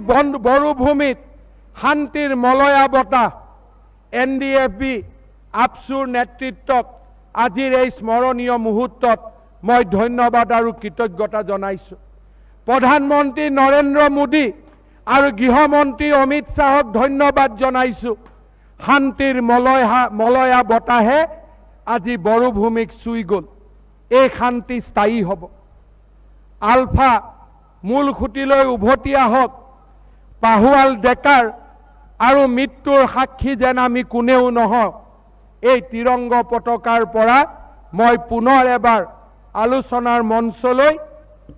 বড়োভূমিত শান্তিৰ মলয়া বতাহ, NDFB আবছুৰ নেতৃত্বক আজিৰ এই স্মৰণীয় মুহূৰ্তত মই ধন্যবাদ আৰু কৃতজ্ঞতা জনাইছোঁ। প্ৰধানমন্ত্ৰী নৰেন্দ্ৰ মোদী আৰু গৃহমন্ত্ৰী অমিত শ্বাহক ধন্যবাদ জনাইছোঁ। শান্তিৰ মলয়া বতাহে আজি বড়োভূমিক চুই গ'ল। এই শান্তি স্থায়ী হ'ব। আলফা মূল খুঁটিলৈ উভতি আহক। পাহুৱাল ডেকাৰ আৰু মৃত্যুৰ সাক্ষী যেন আমি কোনেও নহওঁ। এই তিৰংগ পতাকাৰ পৰা মই পুনৰ এবাৰ আলোচনাৰ মঞ্চলৈ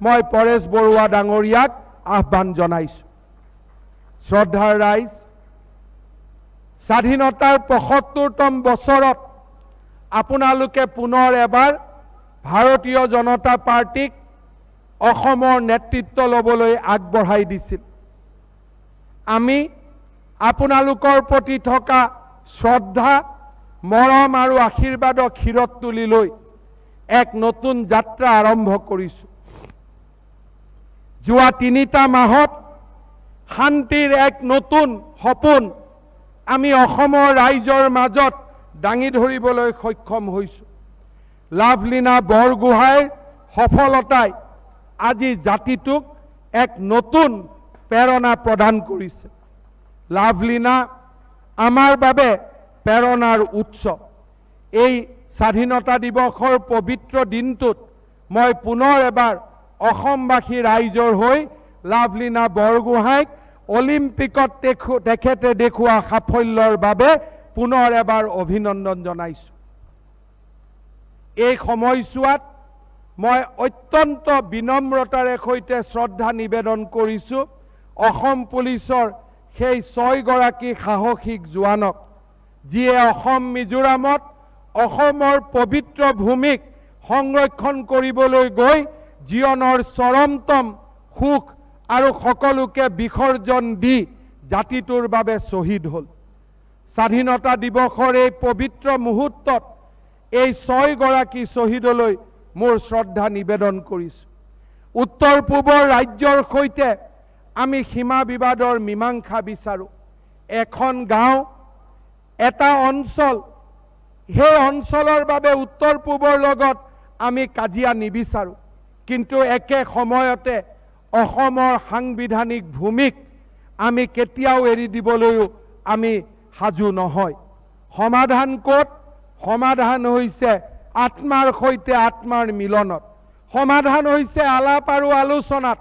মই পৰেশ বৰুৱা ডাঙৰীয়াক আহ্বান জনাইছোঁ। শ্ৰদ্ধাৰ ৰাইজ, স্বাধীনতাৰ 75তম বছৰত আপোনালোকে পুনৰ এবাৰ ভাৰতীয় জনতা পাৰ্টীক অসমৰ নেতৃত্ব ল'বলৈ আগবঢ়াই দিছিল। আমি আপোনালোকৰ প্ৰতি থকা শ্ৰদ্ধা, মৰম আৰু আশীৰ্বাদক শিৰত তুলি লৈ এক নতুন যাত্ৰা আৰম্ভ কৰিছোঁ। যোৱা 3টা মাহত শান্তিৰ এক নতুন সপোন আমি অসমৰ ৰাইজৰ মাজত দাঙি ধৰিবলৈ সক্ষম হৈছোঁ। লাভলীনা বৰগোহাঁইৰ সফলতাই আজি জাতিটোক এক নতুন প্ৰেৰণা প্ৰদান কৰিছে। লাভলীনা আমাৰ বাবে প্ৰেৰণাৰ উৎস। এই স্বাধীনতা দিৱসৰ পবিত্ৰ দিনটোত মই পুনৰ এবাৰ অসমবাসী ৰাইজৰ হৈ লাভলীনা বৰগোহাঁইক অলিম্পিকত তেখেতে দেখুওৱা সাফল্যৰ বাবে পুনৰ এবাৰ অভিনন্দন জনাইছোঁ। এই সময়ছোৱাত মই অত্যন্ত বিনম্ৰতাৰে সৈতে শ্ৰদ্ধা নিবেদন কৰিছোঁ অসম পুলিচৰ সেই 6গৰাকী সাহসিক জোৱানক, যিয়ে অসম মিজোৰামত অসমৰ পবিত্ৰ ভূমিক সংৰক্ষণ কৰিবলৈ গৈ জীৱনৰ চৰমতম সুখ আৰু সকলোকে বিসৰ্জন দি জাতিটোৰ বাবে শ্বহীদ হ'ল। স্বাধীনতা দিৱসৰ এই পবিত্ৰ মুহূৰ্তত এই 6গৰাকী শ্বহীদলৈ মোৰ শ্ৰদ্ধা নিবেদন কৰিছোঁ। উত্তৰ পূবৰ ৰাজ্যৰ সৈতে আমি সীমা বিবাদৰ মীমাংসা বিচাৰোঁ। এখন গাঁও, এটা অঞ্চল, সেই অঞ্চলৰ বাবে উত্তৰ পূবৰ লগত আমি কাজিয়া নিবিচাৰোঁ, কিন্তু একে সময়তে অসমৰ সাংবিধানিক ভূমিক আমি কেতিয়াও এৰি দিবলৈও আমি সাজু নহয়। সমাধান ক'ত? সমাধান হৈছে আত্মাৰ সৈতে আত্মাৰ মিলনত, সমাধান হৈছে আলাপ আৰু আলোচনাত,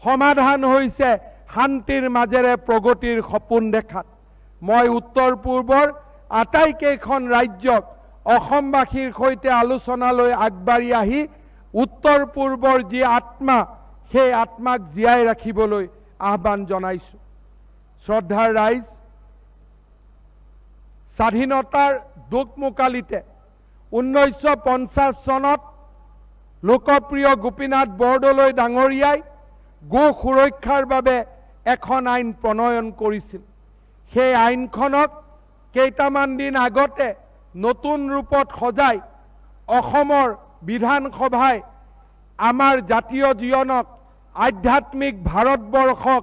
সমাধান হৈছে শান্তিৰ মাজেৰে প্ৰগতিৰ সপোন দেখাত। মই উত্তৰ পূৰ্বৰ আটাইকেইখন ৰাজ্যক অসমবাসীৰ সৈতে আলোচনালৈ আগবাঢ়ি আহি উত্তৰ পূৰ্বৰ যি আত্মা, সেই আত্মাক জীয়াই ৰাখিবলৈ আহ্বান জনাইছোঁ। শ্ৰদ্ধাৰ ৰাইজ, স্বাধীনতাৰ দোকমোকালিতে 1950 চনত লোকপ্ৰিয় গোপীনাথ বৰদলৈ ডাঙৰীয়াই গো সুৰক্ষাৰ বাবে এখন আইন প্ৰণয়ন কৰিছিল। সেই আইনখনক কেইটামান দিন আগতে নতুন ৰূপত সজাই অসমৰ বিধানসভাই আমাৰ জাতীয় জীৱনক, আধ্যাত্মিক ভাৰতবৰ্ষক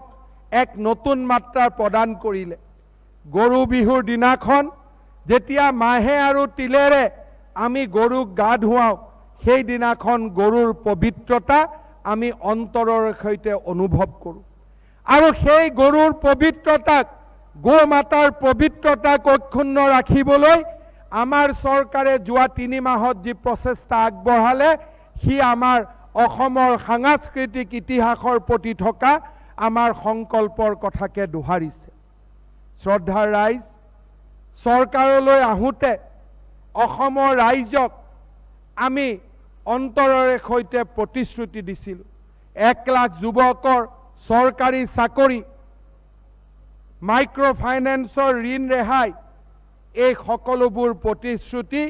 এক নতুন মাত্ৰা প্ৰদান কৰিলে। গৰু বিহুৰ দিনাখন যেতিয়া মাহে আৰু তিলেৰে আমি গৰুক গা ধুৱাওঁ, সেইদিনাখন গৰুৰ পবিত্ৰতা আমি অন্তৰৰ সৈতে অনুভৱ কৰোঁ আৰু সেই গৰুৰ পবিত্ৰতাক, গো মাতাৰ পবিত্ৰতাক অক্ষুণ্ণ ৰাখিবলৈ আমাৰ চৰকাৰে যোৱা 3 মাহত যি প্ৰচেষ্টা আগবঢ়ালে, সি আমাৰ অসমৰ সাংস্কৃতিক ইতিহাসৰ প্ৰতি থকা আমাৰ সংকল্পৰ কথাকে দোহাৰিছে। শ্ৰদ্ধাৰ ৰাইজ, চৰকাৰলৈ আহোঁতে অসমৰ ৰাইজক আমি অন্তৰৰে সৈতে প্ৰতিশ্ৰুতি দিছিলোঁ। 1 লাখ যুৱকৰ চৰকাৰী চাকৰি, মাইক্ৰ' ফাইনেন্সৰ ঋণ ৰেহাই, এই সকলোবোৰ প্ৰতিশ্ৰুতি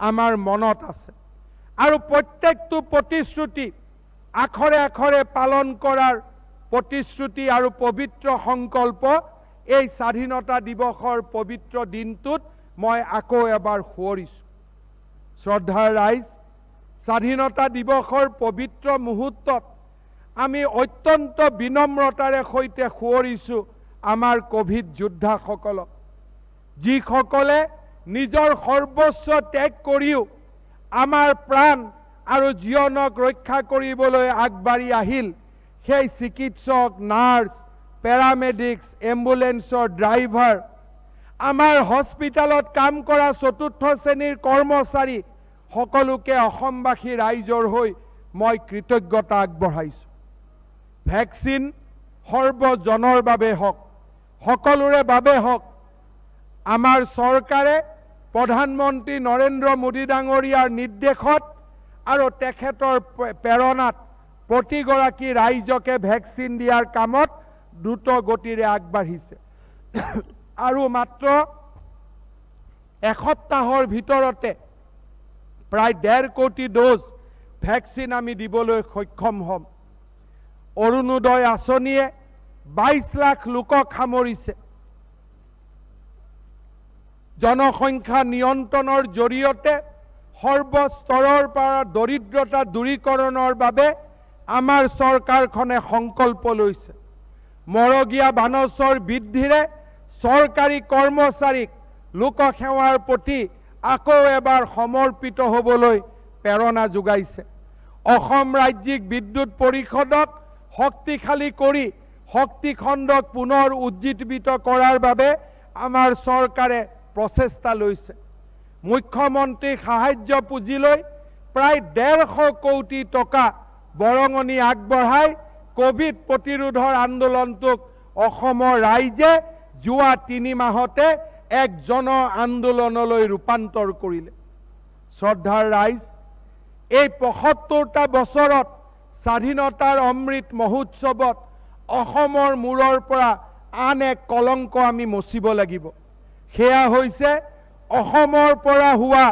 আমাৰ মনত আছে আৰু প্ৰত্যেকটো প্ৰতিশ্ৰুতি আখৰে আখৰে পালন কৰাৰ প্ৰতিশ্ৰুতি আৰু পবিত্ৰ সংকল্প এই স্বাধীনতা দিৱসৰ পবিত্ৰ দিনটোত মই আকৌ এবাৰ সোঁৱৰিছোঁ। শ্ৰদ্ধাৰ ৰাইজ, স্বাধীনতা দিৱসৰ পবিত্ৰ মুহূৰ্তত আমি অত্যন্ত বিনম্ৰতাৰে সৈতে সোঁৱৰিছোঁ আমাৰ ক'ভিড যোদ্ধাসকলক, যিসকলে নিজৰ সৰ্বস্ব ত্যাগ কৰিও আমাৰ প্ৰাণ আৰু জীৱনক ৰক্ষা কৰিবলৈ আগবাঢ়ি আহিল। সেই চিকিৎসক, নাৰ্ছ, পেৰামেডিক্স, এম্বুলেন্সৰ ড্ৰাইভাৰ, আমাৰ হস্পিটেলত কাম কৰা চতুৰ্থ শ্ৰেণীৰ কৰ্মচাৰী সকলোকে অসমবাসী ৰাইজৰ হৈ মই কৃতজ্ঞতা আগবঢ়াইছোঁ। ভেকচিন সৰ্বজনৰ বাবে হওক, সকলোৰে বাবে হওক, আমাৰ চৰকাৰে প্ৰধানমন্ত্ৰী নৰেন্দ্ৰ মোদী ডাঙৰীয়াৰ নিৰ্দেশত আৰু তেখেতৰ প্ৰেৰণাত প্ৰতিগৰাকী ৰাইজকে ভেকচিন দিয়াৰ কামত দ্ৰুত গতিৰে আগবাঢ়িছে আৰু মাত্ৰ এসপ্তাহৰ ভিতৰতে প্ৰায় 1.5 কোটি ড'জ ভেকচিন আমি দিবলৈ সক্ষম হ'ম। অৰুণোদয় আঁচনিয়ে 22 লাখ লোকক সামৰিছে। জনসংখ্যা নিয়ন্ত্ৰণৰ জৰিয়তে সৰ্বস্তৰৰ পৰা দৰিদ্ৰতা দূৰীকৰণৰ বাবে আমাৰ চৰকাৰখনে সংকল্প লৈছে। মৰগীয়া বানচৰ বৃদ্ধিৰে চৰকাৰী কৰ্মচাৰীক লোকসেৱাৰ প্ৰতি আকৌ এবাৰ সমৰ্পিত হ'বলৈ প্ৰেৰণা যোগাইছে। অসম ৰাজ্যিক বিদ্যুৎ পৰিষদক শক্তিশালী কৰি শক্তিখণ্ডক পুনৰ উজ্জীৱিত কৰাৰ বাবে আমাৰ চৰকাৰে প্ৰচেষ্টা লৈছে। মুখ্যমন্ত্ৰী সাহায্য পুঁজিলৈ প্ৰায় 150 কোটি টকা বৰঙণি আগবঢ়াই ক'ভিড প্ৰতিৰোধৰ আন্দোলনটোক অসমৰ ৰাইজে যোৱা 3 মাহতে এক জন আন্দোলনলৈ ৰূপান্তৰ কৰিলে। শ্ৰদ্ধাৰ ৰাইজ, এই 75টা বছৰত স্বাধীনতাৰ অমৃত মহোৎসৱত অসমৰ মূৰৰ পৰা আন এক কলংক আমি মচিব লাগিব। সেয়া হৈছে অসমৰ পৰা হোৱা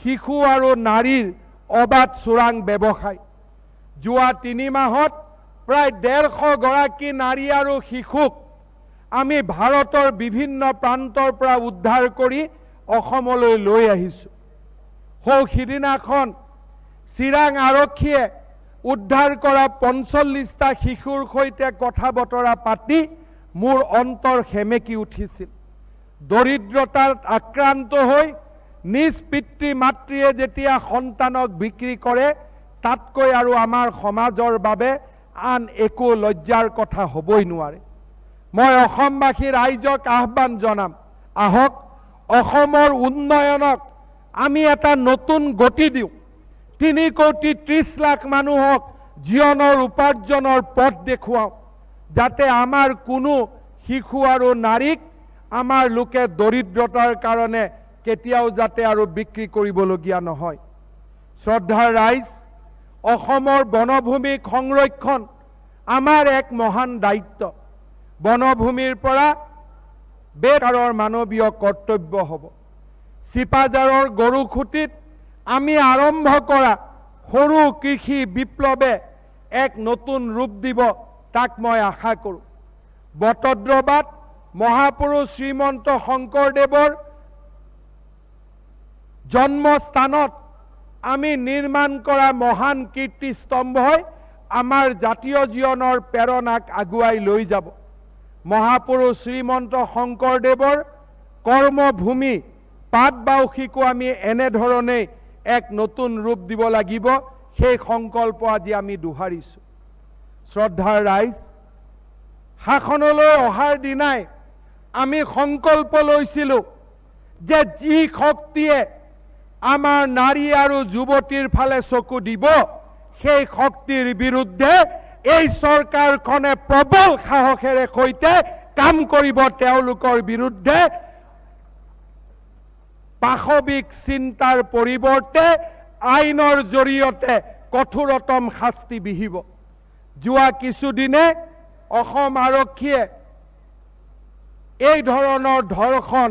শিশু আৰু নাৰীৰ অবাধ চোৰাং ব্যৱসায়। যোৱা 3 মাহত প্ৰায় 150 গৰাকী নাৰী আৰু শিশুক আমি ভাৰতৰ বিভিন্ন প্ৰান্তৰ পৰা উদ্ধাৰ কৰি অসমলৈ লৈ আহিছোঁ। সৌ সিদিনাখন চিৰাং আৰক্ষীয়ে উদ্ধাৰ কৰা 45টা শিশুৰ সৈতে কথা বতৰা পাতি মোৰ অন্তৰ সেমেকি উঠিছিল। দৰিদ্ৰতাৰ আক্ৰান্ত হৈ নিজ পিতৃ মাতৃয়ে যেতিয়া সন্তানক বিক্ৰী কৰে, তাতকৈ আৰু আমাৰ সমাজৰ বাবে আন একো লজ্জাৰ কথা হ'বই নোৱাৰে। মই অসমবাসী ৰাইজক আহ্বান জনাম, আহক অসমৰ উন্নয়নক আমি এটা নতুন গতি দিওঁ। 3 কোটি 30 লাখ মানুহক জীৱনৰ উপাৰ্জনৰ পথ দেখুৱাওঁ, যাতে আমাৰ কোনো শিশু আৰু নাৰীক আমাৰ লোকে দৰিদ্ৰতাৰ কাৰণে কেতিয়াও যাতে আৰু বিক্ৰী কৰিবলগীয়া নহয়। শ্ৰদ্ধাৰ ৰাইজ, অসমৰ বনভূমি সংৰক্ষণ আমাৰ এক মহান দায়িত্ব। বনভূমিৰ পৰা বেকাৰৰ মানৱীয় কৰ্তব্য হ'ব। চিপাঝাৰৰ গৰুখুঁটিত আমি আৰম্ভ কৰা সৰু কৃষি বিপ্লৱে এক নতুন ৰূপ দিব, তাক মই আশা কৰোঁ। বটদ্ৰৱাত মহাপুৰুষ শ্ৰীমন্ত শংকৰদেৱৰ জন্মস্থানত আমি নিৰ্মাণ কৰা মহান কীৰ্তিস্তম্ভই আমাৰ জাতীয় জীৱনৰ প্ৰেৰণাক আগুৱাই লৈ যাব। মহাপুৰুষ শ্ৰীমন্ত শংকৰদেৱৰ কৰ্মভূমি পাটবাউসীকো আমি এনেধৰণেই এক নতুন ৰূপ দিব লাগিব, সেই সংকল্প আজি আমি দোহাৰিছোঁ। শ্ৰদ্ধাৰ ৰাইজ, শাসনলৈ অহাৰ দিনাই আমি সংকল্প লৈছিলোঁ যে যি শক্তিয়ে আমাৰ নাৰী আৰু যুৱতীৰ ফালে চকু দিব, সেই শক্তিৰ বিৰুদ্ধে এই চৰকাৰখনে প্ৰবল সাহসেৰে সৈতে কাম কৰিব। তেওঁলোকৰ বিৰুদ্ধে পাশবিক চিন্তাৰ পৰিৱৰ্তে আইনৰ জৰিয়তে কঠোৰতম শাস্তি বিহিব। যোৱা কিছুদিনে অসম আৰক্ষীয়ে এই ধৰণৰ ধৰ্ষণ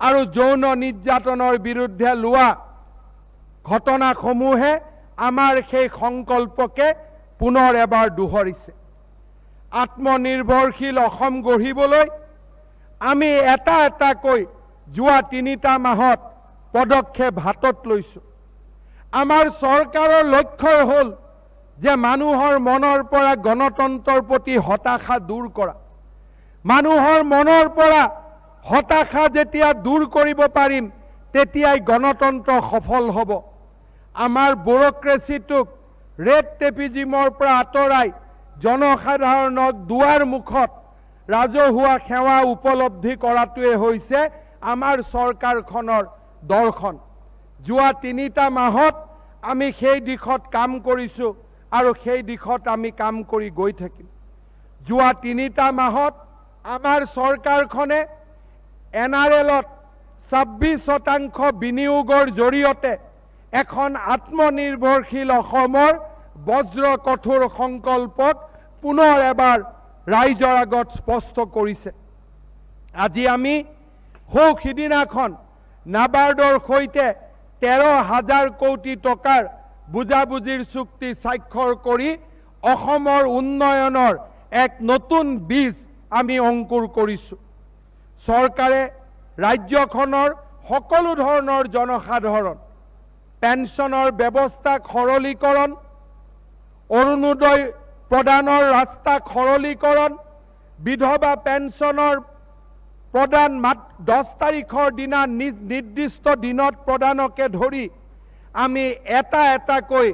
আৰু যৌন নিৰ্যাতনৰ বিৰুদ্ধে লোৱা ঘটনাসমূহে আমাৰ সেই সংকল্পকে পুনৰ এবাৰ দোহৰিছে। আত্মনিৰ্ভৰশীল অসম গঢ়িবলৈ আমি এটা এটাকৈ যোৱা 3টা মাহত পদক্ষেপ হাতত লৈছোঁ। আমাৰ চৰকাৰৰ লক্ষ্যই হ'ল যে মানুহৰ মনৰ পৰা গণতন্ত্ৰৰ প্ৰতি হতাশা দূৰ কৰা। মানুহৰ মনৰ পৰা হতাশা যেতিয়া দূৰ কৰিব পাৰিম, তেতিয়াই গণতন্ত্ৰ সফল হ'ব। আমাৰ ব্যুৰক্ৰেচিটোক ৰেড টেপিজিমৰ পৰা আঁতৰাই জনসাধাৰণক দুৱাৰ মুখত ৰাজহুৱা সেৱা উপলব্ধি কৰাটোৱে হৈছে আমাৰ চৰকাৰখনৰ দৰ্শন। যোৱা 3টা মাহত আমি সেই দিশত কাম কৰিছোঁ আৰু সেই দিশত আমি কাম কৰি গৈ থাকিম। যোৱা 3টা মাহত আমাৰ চৰকাৰখনে NRLত 26% বিনিয়োগৰ জৰিয়তে এখন আত্মনিৰ্ভৰশীল অসমৰ বজ্ৰ কঠোৰ সংকল্পক পুনৰ এবাৰ ৰাইজৰ আগত স্পষ্ট কৰিছে। আজি আমি সৌ সিদিনাখন নাবাৰ্ডৰ সৈতে 13,000 কোটি টকাৰ বুজাবুজিৰ চুক্তি স্বাক্ষৰ কৰি অসমৰ উন্নয়নৰ এক নতুন বীজ আমি অংকুৰ কৰিছোঁ। চৰকাৰে ৰাজ্যখনৰ সকলো ধৰণৰ জনসাধাৰণ পেঞ্চনৰ ব্যৱস্থা সৰলীকৰণ, অৰুণোদয় প্ৰদানৰ ৰাস্তা সৰলীকৰণ, বিধৱা পেঞ্চনৰ প্ৰদান 10 তাৰিখৰ দিনা নিৰ্দিষ্ট দিনত প্ৰদানকে ধৰি আমি এটা এটাকৈ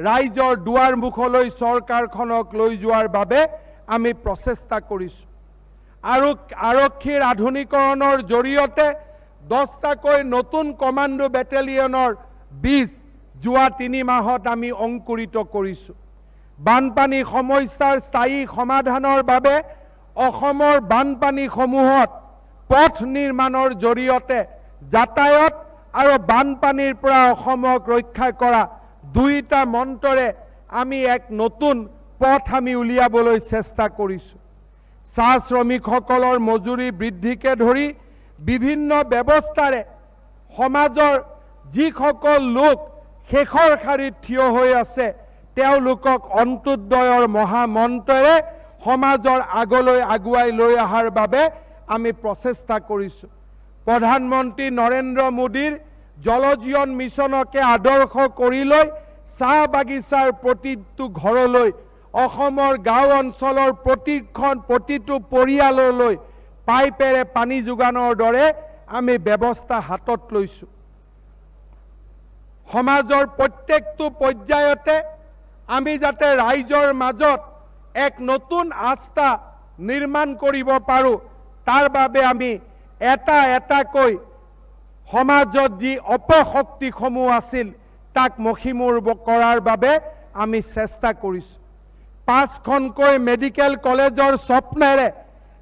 ৰাইজৰ দুৱাৰ মুখলৈ চৰকাৰখনক লৈ যোৱাৰ বাবে আমি প্ৰচেষ্টা কৰিছোঁ। আৰু আৰক্ষীৰ আধুনিকৰণৰ জৰিয়তে 10টাকৈ নতুন কমাণ্ডো বেটেলিয়নৰ বীজ যোৱা 3 মাহত আমি অংকুৰিত কৰিছোঁ। বানপানী সমস্যাৰ স্থায়ী সমাধানৰ বাবে অসমৰ বানপানীসমূহত পথ নিৰ্মাণৰ জৰিয়তে যাতায়াত আৰু বানপানীৰ পৰা অসমক ৰক্ষা কৰা দুইটা মন্ত্ৰৰে আমি এক নতুন পথ আমি উলিয়াবলৈ চেষ্টা কৰিছোঁ। চাহ শ্ৰমিকসকলৰ মজুৰি বৃদ্ধিকে ধৰি বিভিন্ন ব্যৱস্থাৰে সমাজৰ যিসকল লোক শেষৰ শাৰীত থিয় হৈ আছে তেওঁলোকক অন্ত্যোদয়ৰ মহামন্ত্ৰৰে সমাজৰ আগলৈ আগুৱাই লৈ অহাৰ বাবে আমি প্ৰচেষ্টা কৰিছোঁ। প্ৰধানমন্ত্ৰী নৰেন্দ্ৰ মোদীৰ জল জীৱন মিছনকে আদৰ্শ কৰি লৈ চাহ বাগিচাৰ প্ৰতিটো ঘৰলৈ, অসমৰ গাঁও অঞ্চলৰ প্ৰতিটো পৰিয়াললৈ পাইপেৰে পানী যোগানৰ দৰে আমি ব্যৱস্থা হাতত লৈছোঁ। সমাজৰ প্ৰত্যেকটো পৰ্যায়তে আমি যাতে ৰাইজৰ মাজত এক নতুন আস্থা নিৰ্মাণ কৰিব পাৰোঁ, তাৰ বাবে আমি এটা এটাকৈ সমাজত যি অপশক্তিসমূহ আছিল তাক মষিমূৰ কৰাৰ বাবে আমি চেষ্টা কৰিছোঁ। 5খনকৈ মেডিকেল কলেজৰ স্বপ্নেৰে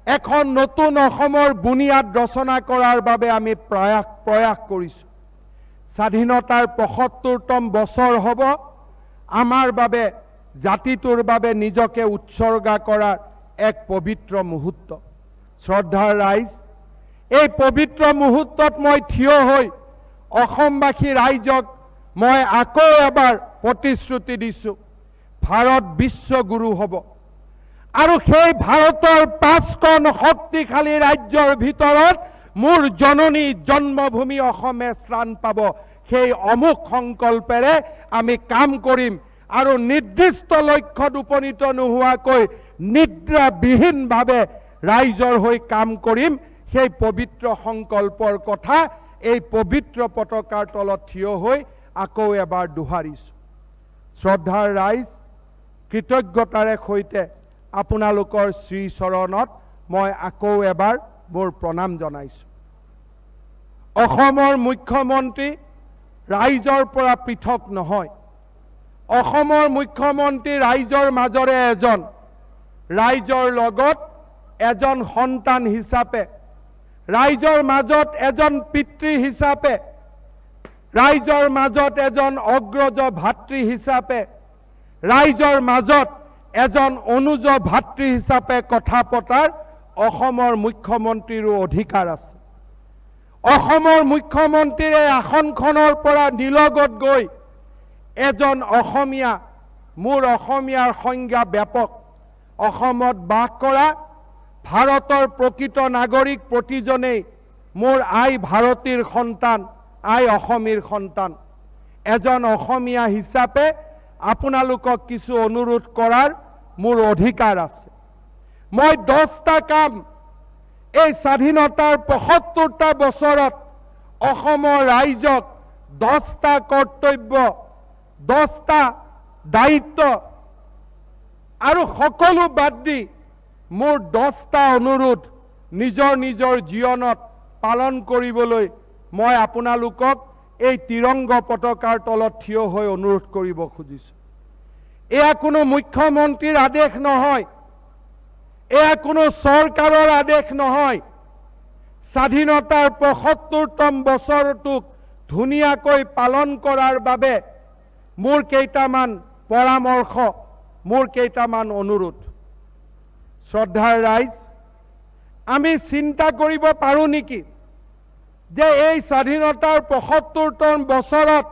এখন নতুন অসমৰ বুনিয়াদ ৰচনা কৰাৰ বাবে আমি প্ৰয়াস কৰিছোঁ। স্বাধীনতাৰ 75তম বছৰ হ'ব আমাৰ বাবে, জাতিটোৰ বাবে নিজকে উৎসৰ্গা কৰাৰ এক পবিত্ৰ মুহূৰ্ত। শ্ৰদ্ধাৰ ৰাইজ, এই পবিত্ৰ মুহূৰ্তত মই থিয় হৈ অসমবাসী ৰাইজক মই আকৌ এবাৰ প্ৰতিশ্ৰুতি দিছোঁ, ভাৰত বিশ্বগুৰু হ'ব আৰু সেই ভাৰতৰ 5খন শক্তিশালী ৰাজ্যৰ ভিতৰত মোৰ জননী জন্মভূমি অসমে স্থান পাব। সেই অমুক সংকল্পেৰে আমি কাম কৰিম আৰু নিৰ্দিষ্ট লক্ষ্যত উপনীত নোহোৱাকৈ নিদ্ৰাবিহীনভাৱে ৰাইজৰ হৈ কাম কৰিম। সেই পবিত্ৰ সংকল্পৰ কথা এই পবিত্ৰ পতাকাৰ তলত থিয় হৈ আকৌ এবাৰ দোহাৰিছোঁ। শ্ৰদ্ধাৰ ৰাইজ, কৃতজ্ঞতাৰে সৈতে আপোনালোকৰ শ্ৰীচৰণত মই আকৌ এবাৰ মোৰ প্ৰণাম জনাইছোঁ। অসমৰ মুখ্যমন্ত্ৰী ৰাইজৰ পৰা পৃথক নহয়। অসমৰ মুখ্যমন্ত্ৰী ৰাইজৰ মাজৰে এজন, ৰাইজৰ লগত এজন সন্তান হিচাপে, ৰাইজৰ মাজত এজন পিতৃ হিচাপে, ৰাইজৰ মাজত এজন অগ্ৰজ ভাতৃ হিচাপে, ৰাইজৰ মাজত এজন অনুজ ভাতৃ হিচাপে কথা পতাৰ অসমৰ মুখ্যমন্ত্ৰীৰো অধিকাৰ আছে। অসমৰ মুখ্যমন্ত্ৰীৰ এই আসনখনৰ পৰা নিলগত গৈ এজন অসমীয়া, মোৰ অসমীয়াৰ সংজ্ঞা ব্যাপক, অসমত বাস কৰা ভাৰতৰ প্ৰকৃত নাগৰিক প্ৰতিজনেই মোৰ আই ভাৰতীৰ সন্তান, আই অসমীৰ সন্তান। এজন অসমীয়া হিচাপে আপোনালোকক কিছু অনুৰোধ কৰাৰ মোৰ অধিকাৰ আছে। মই 10টা কাম এই স্বাধীনতাৰ 75টা বছৰত অসমৰ ৰাইজক 10টা কৰ্তব্য, 10টা দায়িত্ব আৰু সকলো বাদ দি মোৰ 10টা অনুৰোধ নিজৰ নিজৰ জীৱনত পালন কৰিবলৈ মই আপোনালোকক এই তিৰংগ পতাকাৰ তলত থিয় হৈ অনুৰোধ কৰিব খুজিছোঁ। এয়া কোনো মুখ্যমন্ত্ৰীৰ আদেশ নহয়, এয়া কোনো চৰকাৰৰ আদেশ নহয়। স্বাধীনতাৰ 75তম বছৰটোক ধুনীয়াকৈ পালন কৰাৰ বাবে মোৰ কেইটামান পৰামৰ্শ, মোৰ কেইটামান অনুৰোধ। শ্ৰদ্ধাৰ ৰাইজ, আমি চিন্তা কৰিব পাৰোঁ নেকি যে এই স্বাধীনতাৰ 75তম বছৰত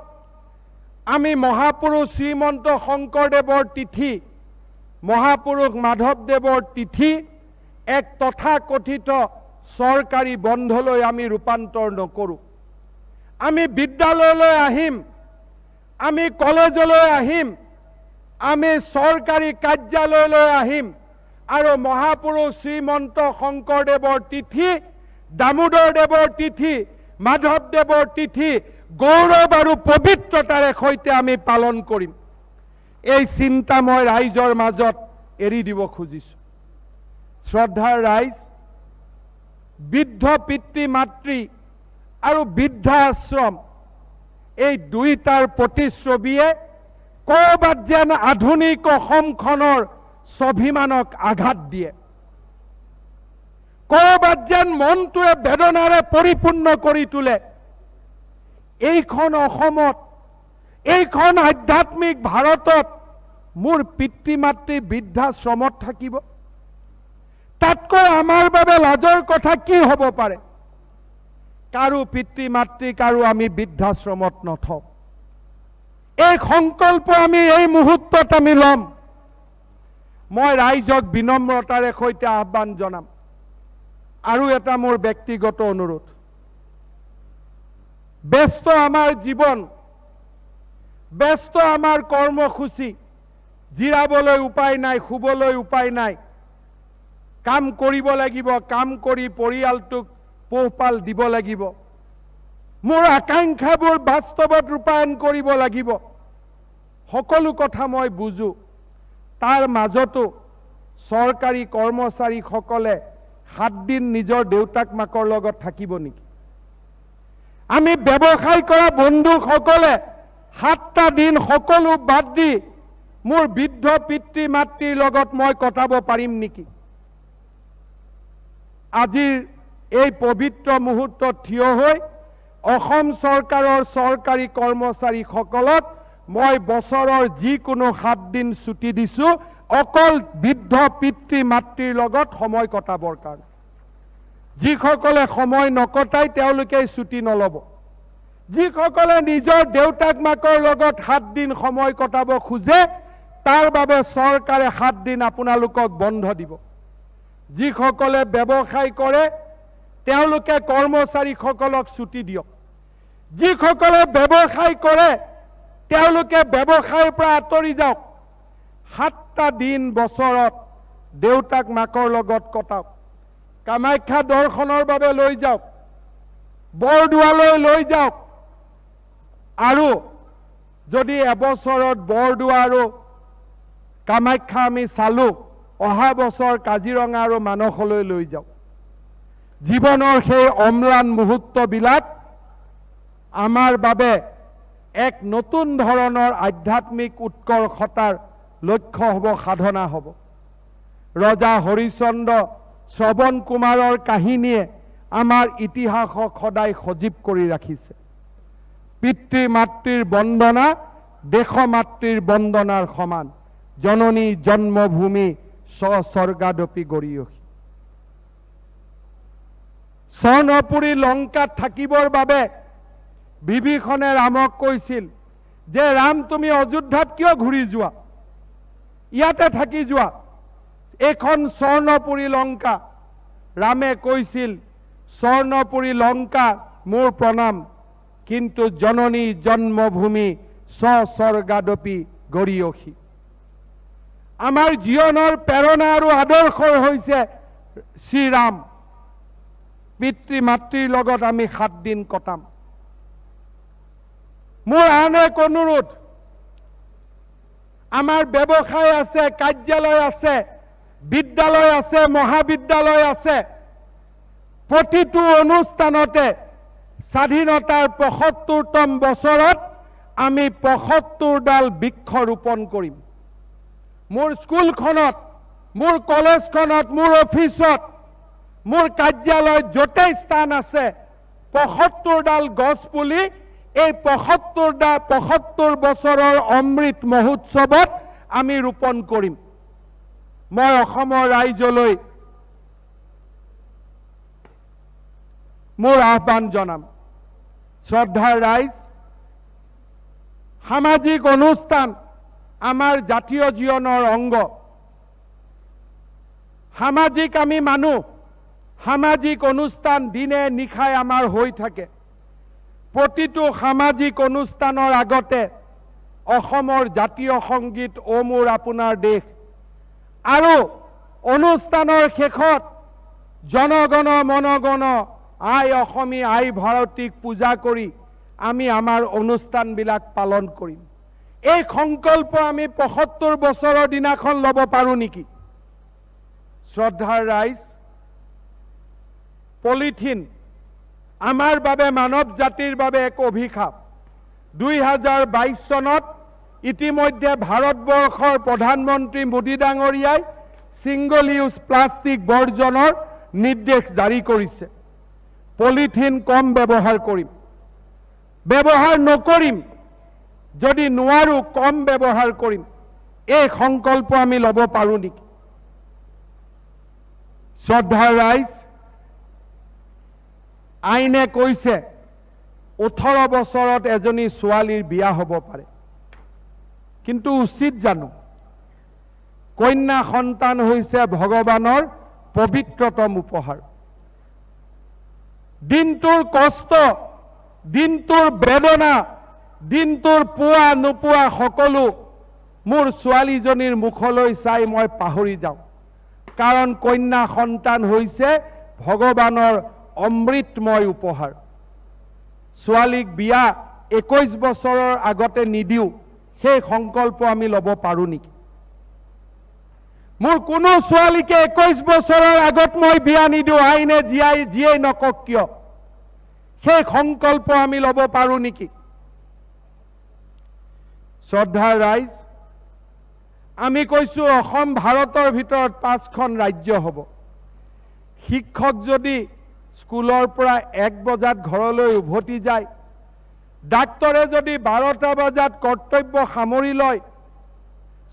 আমি মহাপুৰুষ শ্ৰীমন্ত শংকৰদেৱৰ তিথি, মহাপুৰুষ মাধৱদেৱৰ তিথি এক তথাকথিত চৰকাৰী বন্ধলৈ আমি ৰূপান্তৰ নকৰোঁ। আমি বিদ্যালয়লৈ আহিম, আমি কলেজলৈ আহিম, আমি চৰকাৰী কাৰ্যালয়লৈ আহিম আৰু মহাপুৰুষ শ্ৰীমন্ত শংকৰদেৱৰ তিথি, দামোদৰ দেৱৰ তিথি, মাধৱদেৱৰ তিথি গৌৰৱ আৰু পবিত্ৰতাৰে সৈতে আমি পালন কৰিম। এই চিন্তা মই ৰাইজৰ মাজত এৰি দিব খুজিছোঁ। শ্ৰদ্ধাৰ ৰাইজ, বৃদ্ধ পিতৃ মাতৃ আৰু বৃদ্ধা আশ্ৰম এই দুইটাৰ প্ৰতিচ্ছবিয়ে ক'ৰবাত যেন আধুনিক অসমখনৰ স্বাভিমানক আঘাত দিয়ে, ক'ৰবাত যেন মনটোৱে বেদনাৰে পৰিপূৰ্ণ কৰি তোলে। এইখন অসমত, এইখন আধ্যাত্মিক ভাৰতত মোৰ পিতৃ মাতৃ বৃদ্ধাশ্ৰমত থাকিব, তাতকৈ আমাৰ বাবে লাজৰ কথা কি হ'ব পাৰে? কাৰো পিতৃ মাতৃ কাৰো আমি বৃদ্ধাশ্ৰমত নথওঁ। এই সংকল্প আমি এই মুহূৰ্তত আমি ল'ম। মই ৰাইজক বিনম্ৰতাৰে সৈতে আহ্বান জনাম। আৰু এটা মোৰ ব্যক্তিগত অনুৰোধ, ব্যস্ত আমাৰ জীৱন, ব্যস্ত আমাৰ কৰ্মসূচী, জিৰাবলৈ উপায় নাই, শুবলৈ উপায় নাই, কাম কৰিব লাগিব, কাম কৰি পৰিয়ালটোক পোহপাল দিব লাগিব, মোৰ আকাংক্ষাবোৰ বাস্তৱত ৰূপায়ণ কৰিব লাগিব। সকলো কথা মই বুজো। তাৰ মাজতো চৰকাৰী কৰ্মচাৰীসকলে 7 দিন নিজৰ দেউতাক মাকৰ লগত থাকিব নেকি? আমি ব্যৱসায় কৰা বন্ধুসকলে 7টা দিন সকলো বাদ দি মোৰ বৃদ্ধ পিতৃ মাতৃৰ লগত মই কটাব পাৰিম নেকি? আজিৰ এই পবিত্ৰ মুহূৰ্তত থিয় হৈ অসম চৰকাৰৰ চৰকাৰী কৰ্মচাৰীসকলক মই বছৰৰ যিকোনো 7 দিন ছুটি দিছো, অকল বৃদ্ধ পিতৃ মাতৃৰ লগত সময় কটাবৰ কাৰণে। যিসকলে সময় নকটায় তেওঁলোকে ছুটি নল'ব। যিসকলে নিজৰ দেউতাক মাকৰ লগত 7 দিন সময় কটাব খোজে তাৰ বাবে চৰকাৰে 7 দিন আপোনালোকক বন্ধ দিব। যিসকলে ব্যৱসায় কৰে তেওঁলোকে কৰ্মচাৰীসকলক ছুটি দিয়ক। যিসকলে ব্যৱসায় কৰে তেওঁলোকে ব্যৱসায়ৰ পৰা আঁতৰি যাওক। 7টা দিন বছৰত দেউতাক মাকৰ লগত কটাওক, কামাখ্যা দৰ্শনৰ বাবে লৈ যাওক, বৰদোৱালৈ লৈ যাওক। আৰু যদি এবছৰত বৰদোৱা আৰু কামাখ্যা আমি চালো, অহা বছৰ কাজিৰঙা আৰু মানসলৈ লৈ যাওক। জীৱনৰ সেই অম্লান মুহূৰ্তবিলাক আমাৰ বাবে এক নতুন ধৰণৰ আধ্যাত্মিক উৎকৰ্ষতাৰ লক্ষ্য হ'ব, সাধনা হ'ব। ৰজা হৰিশ্চন্দ্ৰ শ্ৰৱণ কুমাৰৰ কাহিনীয়ে আমাৰ ইতিহাসক সদায় সজীৱ কৰি ৰাখিছে। পিতৃ মাতৃৰ বন্দনা দেশ মাতৃৰ বন্দনাৰ সমান। জননী জন্মভূমি স্বস্বৰ্গাদপি গৰীয়সী। স্বৰ্ণপুৰী লংকাত থাকিবৰ বাবে বিভীষণে ৰামক কৈছিল যে ৰাম, তুমি অযোধ্যাত কিয় ঘূৰি যোৱা, ইয়াতে থাকি যোৱা, এইখন স্বৰ্ণপুৰী লংকা। ৰামে কৈছিল, স্বৰ্ণপুৰী লংকা মোৰ প্ৰণাম, কিন্তু জননী জন্মভূমি স্বস্বৰ্গাদপি গৰীয়সী। আমাৰ জীৱনৰ প্ৰেৰণা আৰু আদৰ্শ হৈছে শ্ৰীৰাম। পিতৃ মাতৃৰ লগত আমি 7 দিন কটাম। মোৰ আন এক অনুৰোধ, আমাৰ ব্যৱসায় আছে, কাৰ্যালয় আছে, বিদ্যালয় আছে, মহাবিদ্যালয় আছে, প্ৰতিটো অনুষ্ঠানতে স্বাধীনতাৰ ৭৫তম বছৰত আমি ৭৫ডাল বৃক্ষ ৰোপণ কৰিম। মোৰ স্কুলখনত, মোৰ কলেজখনত, মোৰ অফিচত, মোৰ কাৰ্যালয়ত য'তেই স্থান আছে ৭৫ডাল গছ পুলি এই ৭৫ বছৰৰ অমৃত মহোৎসৱত আমি ৰোপণ কৰিম। মই অসমৰ ৰাইজলৈ মোৰ আহ্বান জনাম। শ্ৰদ্ধাৰ ৰাইজ, সামাজিক অনুষ্ঠান আমাৰ জাতীয় জীৱনৰ অংগ। সামাজিক আমি মানুহ, সামাজিক অনুষ্ঠান দিনে নিশাই আমাৰ হৈ থাকে। প্ৰতিটো সামাজিক অনুষ্ঠানৰ আগতে অসমৰ জাতীয় সংগীত অ মোৰ আপোনাৰ দেশ আৰু অনুষ্ঠানৰ শেষত জনগণ মনগণ আই অসমী আই ভাৰতীক পূজা কৰি আমি আমাৰ অনুষ্ঠানবিলাক পালন কৰিম। এই সংকল্প আমি ৭৫ বছৰৰ দিনাখন ল'ব পাৰোঁ নেকি? শ্ৰদ্ধাৰ ৰাইজ, পলিথিন আমাৰ বাবে, মানৱ জাতিৰ বাবে এক অভিশাপ। ২০২২ চনত ইতিমধ্যে ভাৰতবৰ্ষৰ প্ৰধানমন্ত্ৰী মোদী ডাঙৰীয়াই ছিংগল ইউজ প্লাষ্টিক বৰ্জনৰ নিৰ্দেশ জাৰি কৰিছে। পলিথিন কম ব্যৱহাৰ কৰিম, ব্যৱহাৰ নকৰিম, যদি নোৱাৰো কম ব্যৱহাৰ কৰিম। এই সংকল্প আমি ল'ব পাৰোঁ নেকি? শ্ৰদ্ধাৰ ৰাইজ, আইনে কৈছে ১৮ বছৰত এজনী ছোৱালীৰ বিয়া হ'ব পাৰে, কিন্তু উচিত জানো? কন্যা সন্তান হৈছে ভগৱানৰ পবিত্ৰতম উপহাৰ। দিনটোৰ কষ্ট, দিনটোৰ বেদনা, দিনটোৰ পোৱা নোপোৱা সকলো মোৰ ছোৱালীজনীৰ মুখলৈ চাই মই পাহৰি যাওঁ। কাৰণ কন্যা সন্তান হৈছে ভগৱানৰ অমৃতময় উপহাৰ। ছোৱালীক বিয়া 21 বছৰৰ আগতে নিদিওঁ, সেই সংকল্প আমি ল'ব পাৰোঁ নেকি? মোৰ কোনো ছোৱালীকে 21 বছৰৰ আগত মই বিয়া নিদিওঁ, আইনে যিয়েই নকওক কিয়, সেই সংকল্প আমি ল'ব পাৰোঁ নেকি? শ্ৰদ্ধাৰ ৰাইজ, আমি কৈছোঁ অসম ভাৰতৰ ভিতৰত 5খন ৰাজ্য হ'ব। শিক্ষক যদি স্কুলৰ পৰা 1 বজাত ঘৰলৈ উভতি যায়, ডাক্তৰে যদি 12টা বজাত কৰ্তব্য সামৰি লয়,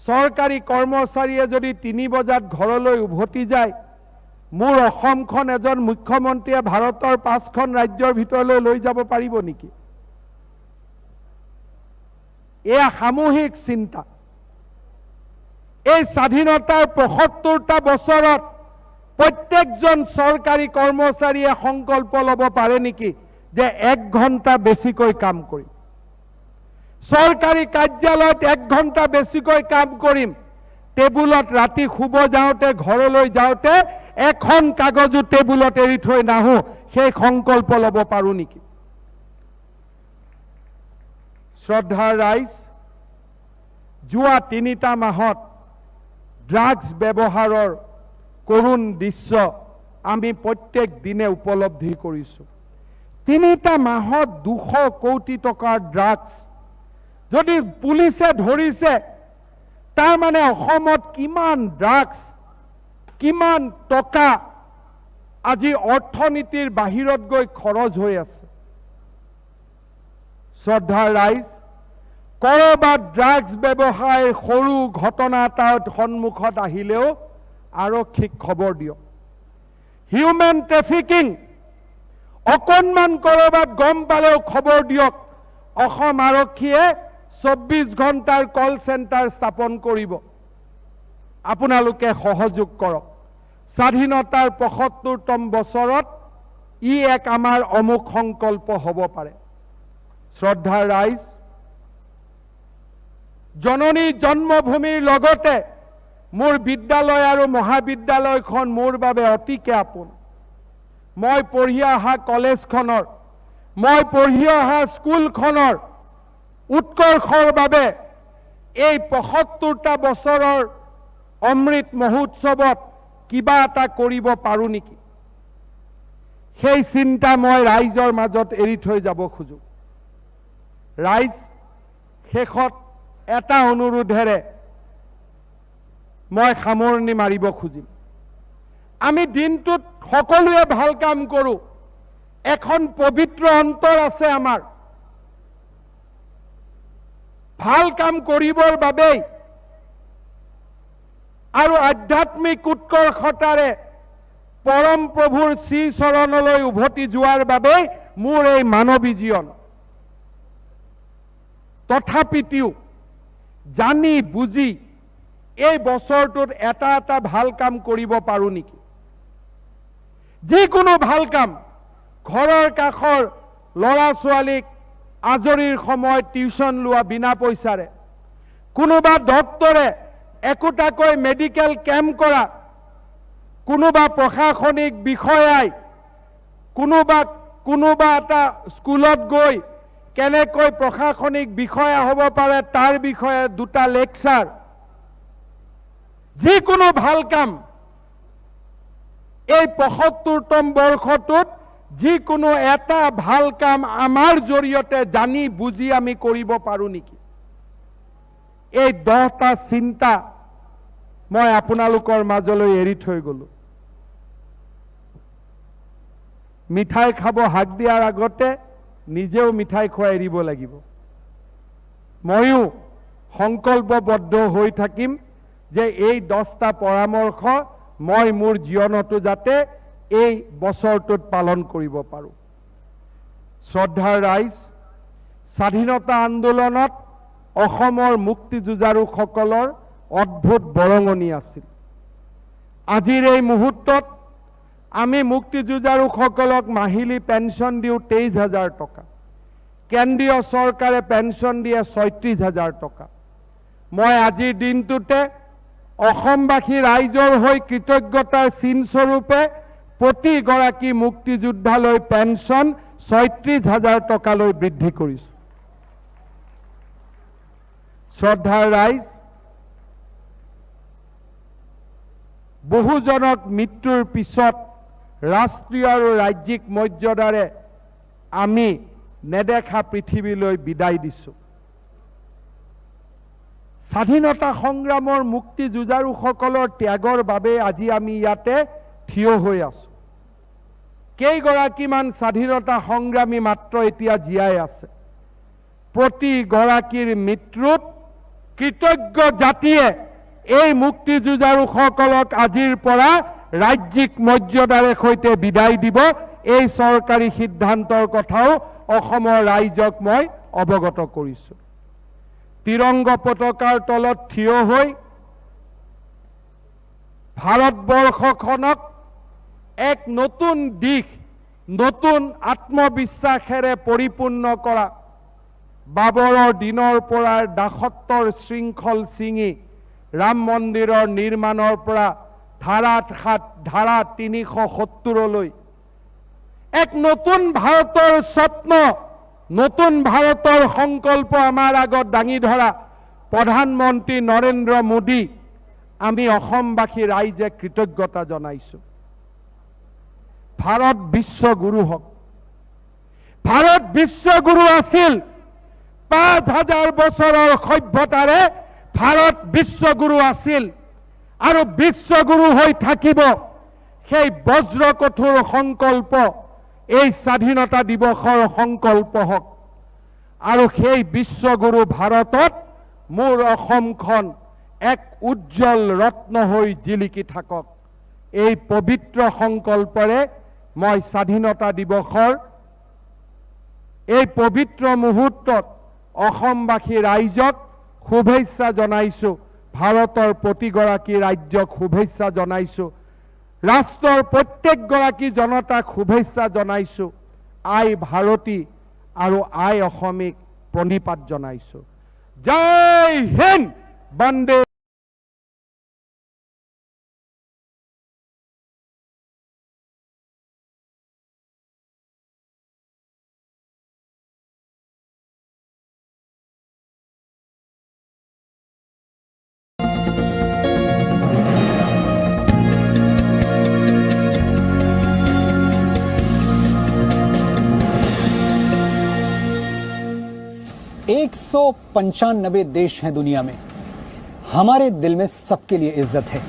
চৰকাৰী কৰ্মচাৰীয়ে যদি 3 বজাত ঘৰলৈ উভতি যায়, মোৰ অসমখন এজন মুখ্যমন্ত্ৰীয়ে ভাৰতৰ 5খন ৰাজ্যৰ ভিতৰলৈ লৈ যাব পাৰিব নেকি? এয়া সামূহিক চিন্তা। এই স্বাধীনতাৰ 75টা বছৰত প্ৰত্যেকজন চৰকাৰী কৰ্মচাৰীয়ে সংকল্প ল'ব পাৰে নেকি যে 1 ঘণ্টা বেছিকৈ কাম কৰিম, চৰকাৰী কাৰ্যালয়ত 1 ঘণ্টা বেছিকৈ কাম কৰিম, টেবুলত ৰাতি শুব যাওঁতে ঘৰলৈ যাওঁতে এখন কাগজো টেবুলত এৰি থৈ নাহোঁ, সেই সংকল্প ল'ব পাৰোঁ নেকি? শ্ৰদ্ধাৰ ৰাইজ, যোৱা 3টা মাহত ড্ৰাগছ ব্যৱহাৰৰ কৰুণ দৃশ্য আমি প্ৰত্যেক দিনে উপলব্ধি কৰিছোঁ। 3টা মাহত 200 কোটি টকাৰ ড্ৰাগছ যদি পুলিচে ধৰিছে, তাৰ মানে অসমত কিমান ড্ৰাগছ, কিমান টকা আজি অৰ্থনীতিৰ বাহিৰত গৈ খৰচ হৈ আছে। শ্ৰদ্ধাৰ ৰাইজ, কৰবাত ড্ৰাগছ ব্যৱসায়ৰ সৰু ঘটনা এটাৰ সন্মুখত আহিলেও আৰক্ষীক খবৰ দিয়ক। হিউমেন ট্ৰেফিকিং অকণমান কৰবাত গম পালেও খবৰ দিয়ক। অসম আৰক্ষীয়ে 24 ঘণ্টাৰ কল চেণ্টাৰ স্থাপন কৰিব, আপোনালোকে সহযোগ কৰক। স্বাধীনতাৰ 75তম বছৰত ই এক আমাৰ অমুক সংকল্প হ'ব পাৰে। শ্ৰদ্ধাৰ ৰাইজ, জননী জন্মভূমিৰ লগতে মোৰ বিদ্যালয় আৰু মহাবিদ্যালয়খন মোৰ বাবে অতিকে আপোন। মই পঢ়ি অহা কলেজখনৰ, মই পঢ়ি অহা স্কুলখনৰ উৎকৰ্ষৰ বাবে এই 75টা বছৰৰ অমৃত মহোৎসৱত কিবা এটা কৰিব পাৰোঁ নেকি, সেই চিন্তা মই ৰাইজৰ মাজত এৰি থৈ যাব খোজোঁ। ৰাইজ, শেষত এটা অনুৰোধেৰে মই সামৰণি মাৰিব খুজিম। আমি দিনটোত সকলোৱে ভাল কাম কৰোঁ, এখন পবিত্ৰ অন্তৰ আছে আমাৰ। ভাল কাম কৰিবৰ বাবেই আৰু আধ্যাত্মিক উৎকৰ্ষতাৰে পৰম প্ৰভুৰ শ্ৰীচৰণলৈ উভতি যোৱাৰ বাবেই মোৰ এই মানৱী জীৱন। তথাপিও জানি বুজি এই বছৰটোত এটা এটা ভাল কাম কৰিব পাৰোঁ নেকি? যিকোনো ভাল কাম, ঘৰৰ কাষৰ ল'ৰা ছোৱালীক আজৰিৰ সময়ত টিউচন লোৱা বিনা পইচাৰে, কোনোবা ডক্টৰে একোটাকৈ মেডিকেল কেম্প কৰা, কোনোবা প্ৰশাসনিক বিষয়াই কোনোবা এটা স্কুলত গৈ কেনেকৈ প্ৰশাসনিক বিষয়া হ'ব পাৰে তাৰ বিষয়ে 2টা লেকচাৰ, যিকোনো ভাল কাম এই 75তম বৰ্ষটোত যিকোনো এটা ভাল কাম আমাৰ জৰিয়তে জানি বুজি আমি কৰিব পাৰোঁ নেকি? এই 10টা চিন্তা মই আপোনালোকৰ মাজলৈ এৰি থৈ গ'লো। মিঠাই খাব হাক দিয়াৰ আগতে নিজেও মিঠাই খুৱাই এৰিব লাগিব। ময়ো সংকল্পবদ্ধ হৈ থাকিম যে এই 10টা পৰামৰ্শ মই মোৰ জীৱনতো যাতে এই বছৰটোত পালন কৰিব পাৰোঁ। শ্ৰদ্ধাৰ ৰাইজ, স্বাধীনতা আন্দোলনত অসমৰ মুক্তিযুঁজাৰুসকলৰ অদ্ভুত বৰঙণি আছিল। আজিৰ এই মুহূৰ্তত আমি মুক্তিযুঁজাৰুসকলক মাহিলী পেঞ্চন দিওঁ 23,000 টকা। কেন্দ্ৰীয় চৰকাৰে পেঞ্চন দিয়ে 36,000 টকা। মই আজিৰ দিনটোতে অসমবাসী ৰাইজৰ হৈ কৃতজ্ঞতাৰ চিনস্বৰূপে প্ৰতিগৰাকী মুক্তিযোদ্ধালৈ পেঞ্চন 36,000 টকালৈ বৃদ্ধি কৰিছোঁ। শ্ৰদ্ধাৰ ৰাইজ, বহুজনক মৃত্যুৰ পিছত ৰাষ্ট্ৰীয় আৰু ৰাজ্যিক মৰ্যাদাৰে আমি নেদেখা পৃথিৱীলৈ বিদায় দিছোঁ। স্বাধীনতা সংগ্ৰামৰ মুক্তি যুঁজাৰুসকলৰ ত্যাগৰ বাবে আজি আমি ইয়াতে থিয় হৈ আছোঁ। কেইগৰাকীমান স্বাধীনতা সংগ্ৰামী মাত্ৰ এতিয়া জীয়াই আছে। প্ৰতিগৰাকীৰ মৃত্যুত কৃতজ্ঞ জাতিয়ে এই মুক্তি যুঁজাৰুসকলক আজিৰ পৰা ৰাজ্যিক মৰ্যাদাৰে সৈতে বিদায় দিব। এই চৰকাৰী সিদ্ধান্তৰ কথাও অসমৰ ৰাইজক মই অৱগত কৰিছোঁ। তিৰংগ পতাকাৰ তলত থিয় হৈ ভাৰতবৰ্ষখনক এক নতুন দিশ, নতুন আত্মবিশ্বাসেৰে পৰিপূৰ্ণ কৰা, বাবৰৰ দিনৰ পৰা দাসত্বৰ শৃংখল ছিঙি ৰাম মন্দিৰৰ নিৰ্মাণৰ পৰা ধাৰা 7, ধাৰা 370লৈ এক নতুন ভাৰতৰ স্বপ্ন, নতুন ভাৰতৰ সংকল্প আমাৰ আগত দাঙি ধৰা প্ৰধানমন্ত্ৰী নৰেন্দ্ৰ মোদী আমি অসমবাসী ৰাইজে কৃতজ্ঞতা জনাইছোঁ। ভাৰত বিশ্বগুৰু হওক। ভাৰত বিশ্বগুৰু আছিল। 5,000 বছৰৰ সভ্যতাৰে ভাৰত বিশ্বগুৰু আছিল আৰু বিশ্বগুৰু হৈ থাকিব। সেই বজ্ৰ কঠোৰ সংকল্প এই স্বাধীনতা দিৱসৰ সংকল্প হওক আৰু সেই বিশ্বগুৰু ভাৰতত মোৰ অসমখন এক উজ্জ্বল ৰত্ন হৈ জিলিকি থাকক। এই পবিত্ৰ সংকল্পৰে মই স্বাধীনতা দিৱসৰ এই পবিত্ৰ মুহূৰ্তত অসমবাসী ৰাইজক শুভেচ্ছা জনাইছোঁ, ভাৰতৰ প্ৰতিগৰাকী ৰাজ্যক শুভেচ্ছা জনাইছোঁ, ৰাষ্ট্ৰৰ প্ৰত্যেকগৰাকী জনতাক শুভেচ্ছা জনাইছোঁ, আই ভাৰতী আৰু আই অসমীক প্ৰণিপাত জনাইছোঁ। জয় হিন্দ, বন্দে। एक 195 देश हैं दुनिया में। हमारे दिल में सबके लिए इज्जत है,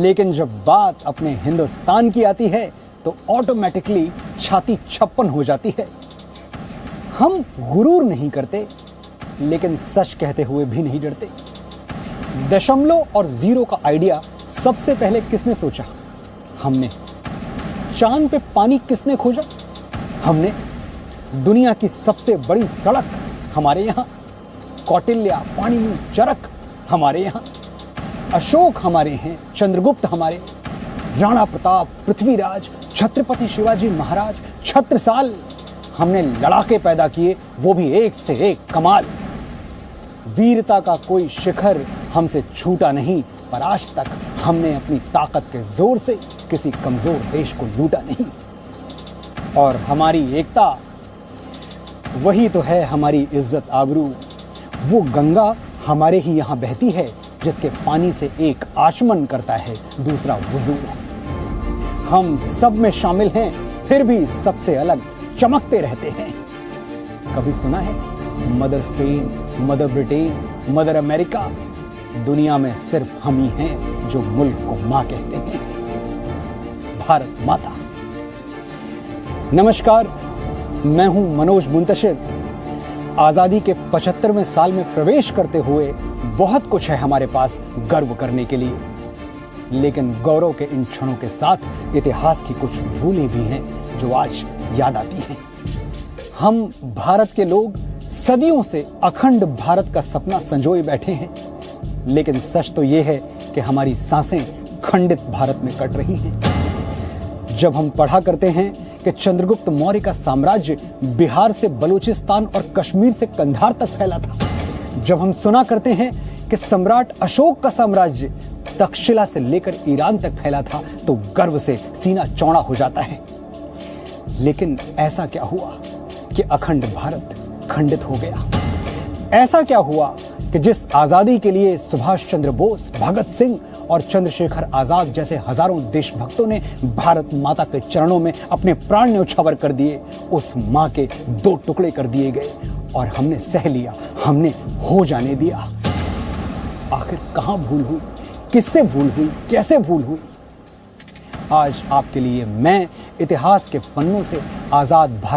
लेकिन जब बात अपने हिंदुस्तान की आती है तो ऑटोमेटिकली छाती 56 हो जाती है। हम गुरूर नहीं करते, लेकिन सच कहते हुए भी नहीं डरते। दशमलव और जीरो का आइडिया सबसे पहले किसने सोचा? हमने। चांद पे पानी किसने खोजा? हमने। दुनिया की सबसे बड़ी सड़क हमारे यहाँ, कौटिल्य, पाणिनि, चरक हमारे यहाँ, अशोक हमारे हैं, चंद्रगुप्त हमारे, राणा प्रताप, पृथ्वीराज, छत्रपति शिवाजी महाराज, छत्रसाल, हमने लड़ाके पैदा किए, वो भी एक से एक कमाल। वीरता का कोई शिखर हमसे छूटा नहीं, पर आज तक हमने अपनी ताकत के जोर से किसी कमजोर देश को लूटा नहीं। और हमारी एकता वही तो है हमारी इज्जत आबरू। वो गंगा हमारे ही यहाँ बहती है, जिसके पानी से एक आचमन करता है, दूसरा वुजू। हम सब में शामिल हैं, फिर भी सबसे अलग चमकते रहते हैं। कभी सुना है mother Spain, mother Britain, mother America? दुनिया में सिर्फ हम ही हैं जो मुल्क को मां कहते हैं, भारत माता। नमस्कार, मैं हूं मनोज मुंतशिर। आज़ादी के 75वें साल में प्रवेश करते हुए बहुत कुछ है हमारे पास गर्व करने के लिए, लेकिन गौरव के इन क्षणों के साथ इतिहास की कुछ भूलें भी हैं जो आज याद आती हैं। हम भारत के लोग सदियों से अखंड भारत का सपना संजोए बैठे हैं, लेकिन सच तो ये है कि हमारी सांसें खंडित भारत में कट रही हैं। जब हम पढ़ा करते हैं कि चंद्रगुप्त मौर्य का साम्राज्य बिहार से बलूचिस्तान और कश्मीर से कंधार तक फैला था, जब हम सुना करते हैं कि सम्राट अशोक का साम्राज्य तक्षशिला से लेकर ईरान तक फैला था, तो गर्व से सीना चौड़ा हो जाता है। लेकिन ऐसा क्या हुआ कि अखंड भारत खंडित हो गया? ऐसा क्या हुआ कि जिस आजादी के लिए सुभाष चंद्र बोस, भगत सिंह और चंद्रशेखर आजाद जैसे हजारों देशभक्तों ने भारत माता के चरणों में अपने प्राण न्यौछावर कर दिए, उस मां के दो टुकड़े कर दिए गए और हमने सह लिया, हमने हो जाने दिया? आखिर कहां भूल हुई? किससे भूल हुई? कैसे भूल हुई? आज आपके लिए मैं इतिहास के पन्नों से आजाद भारत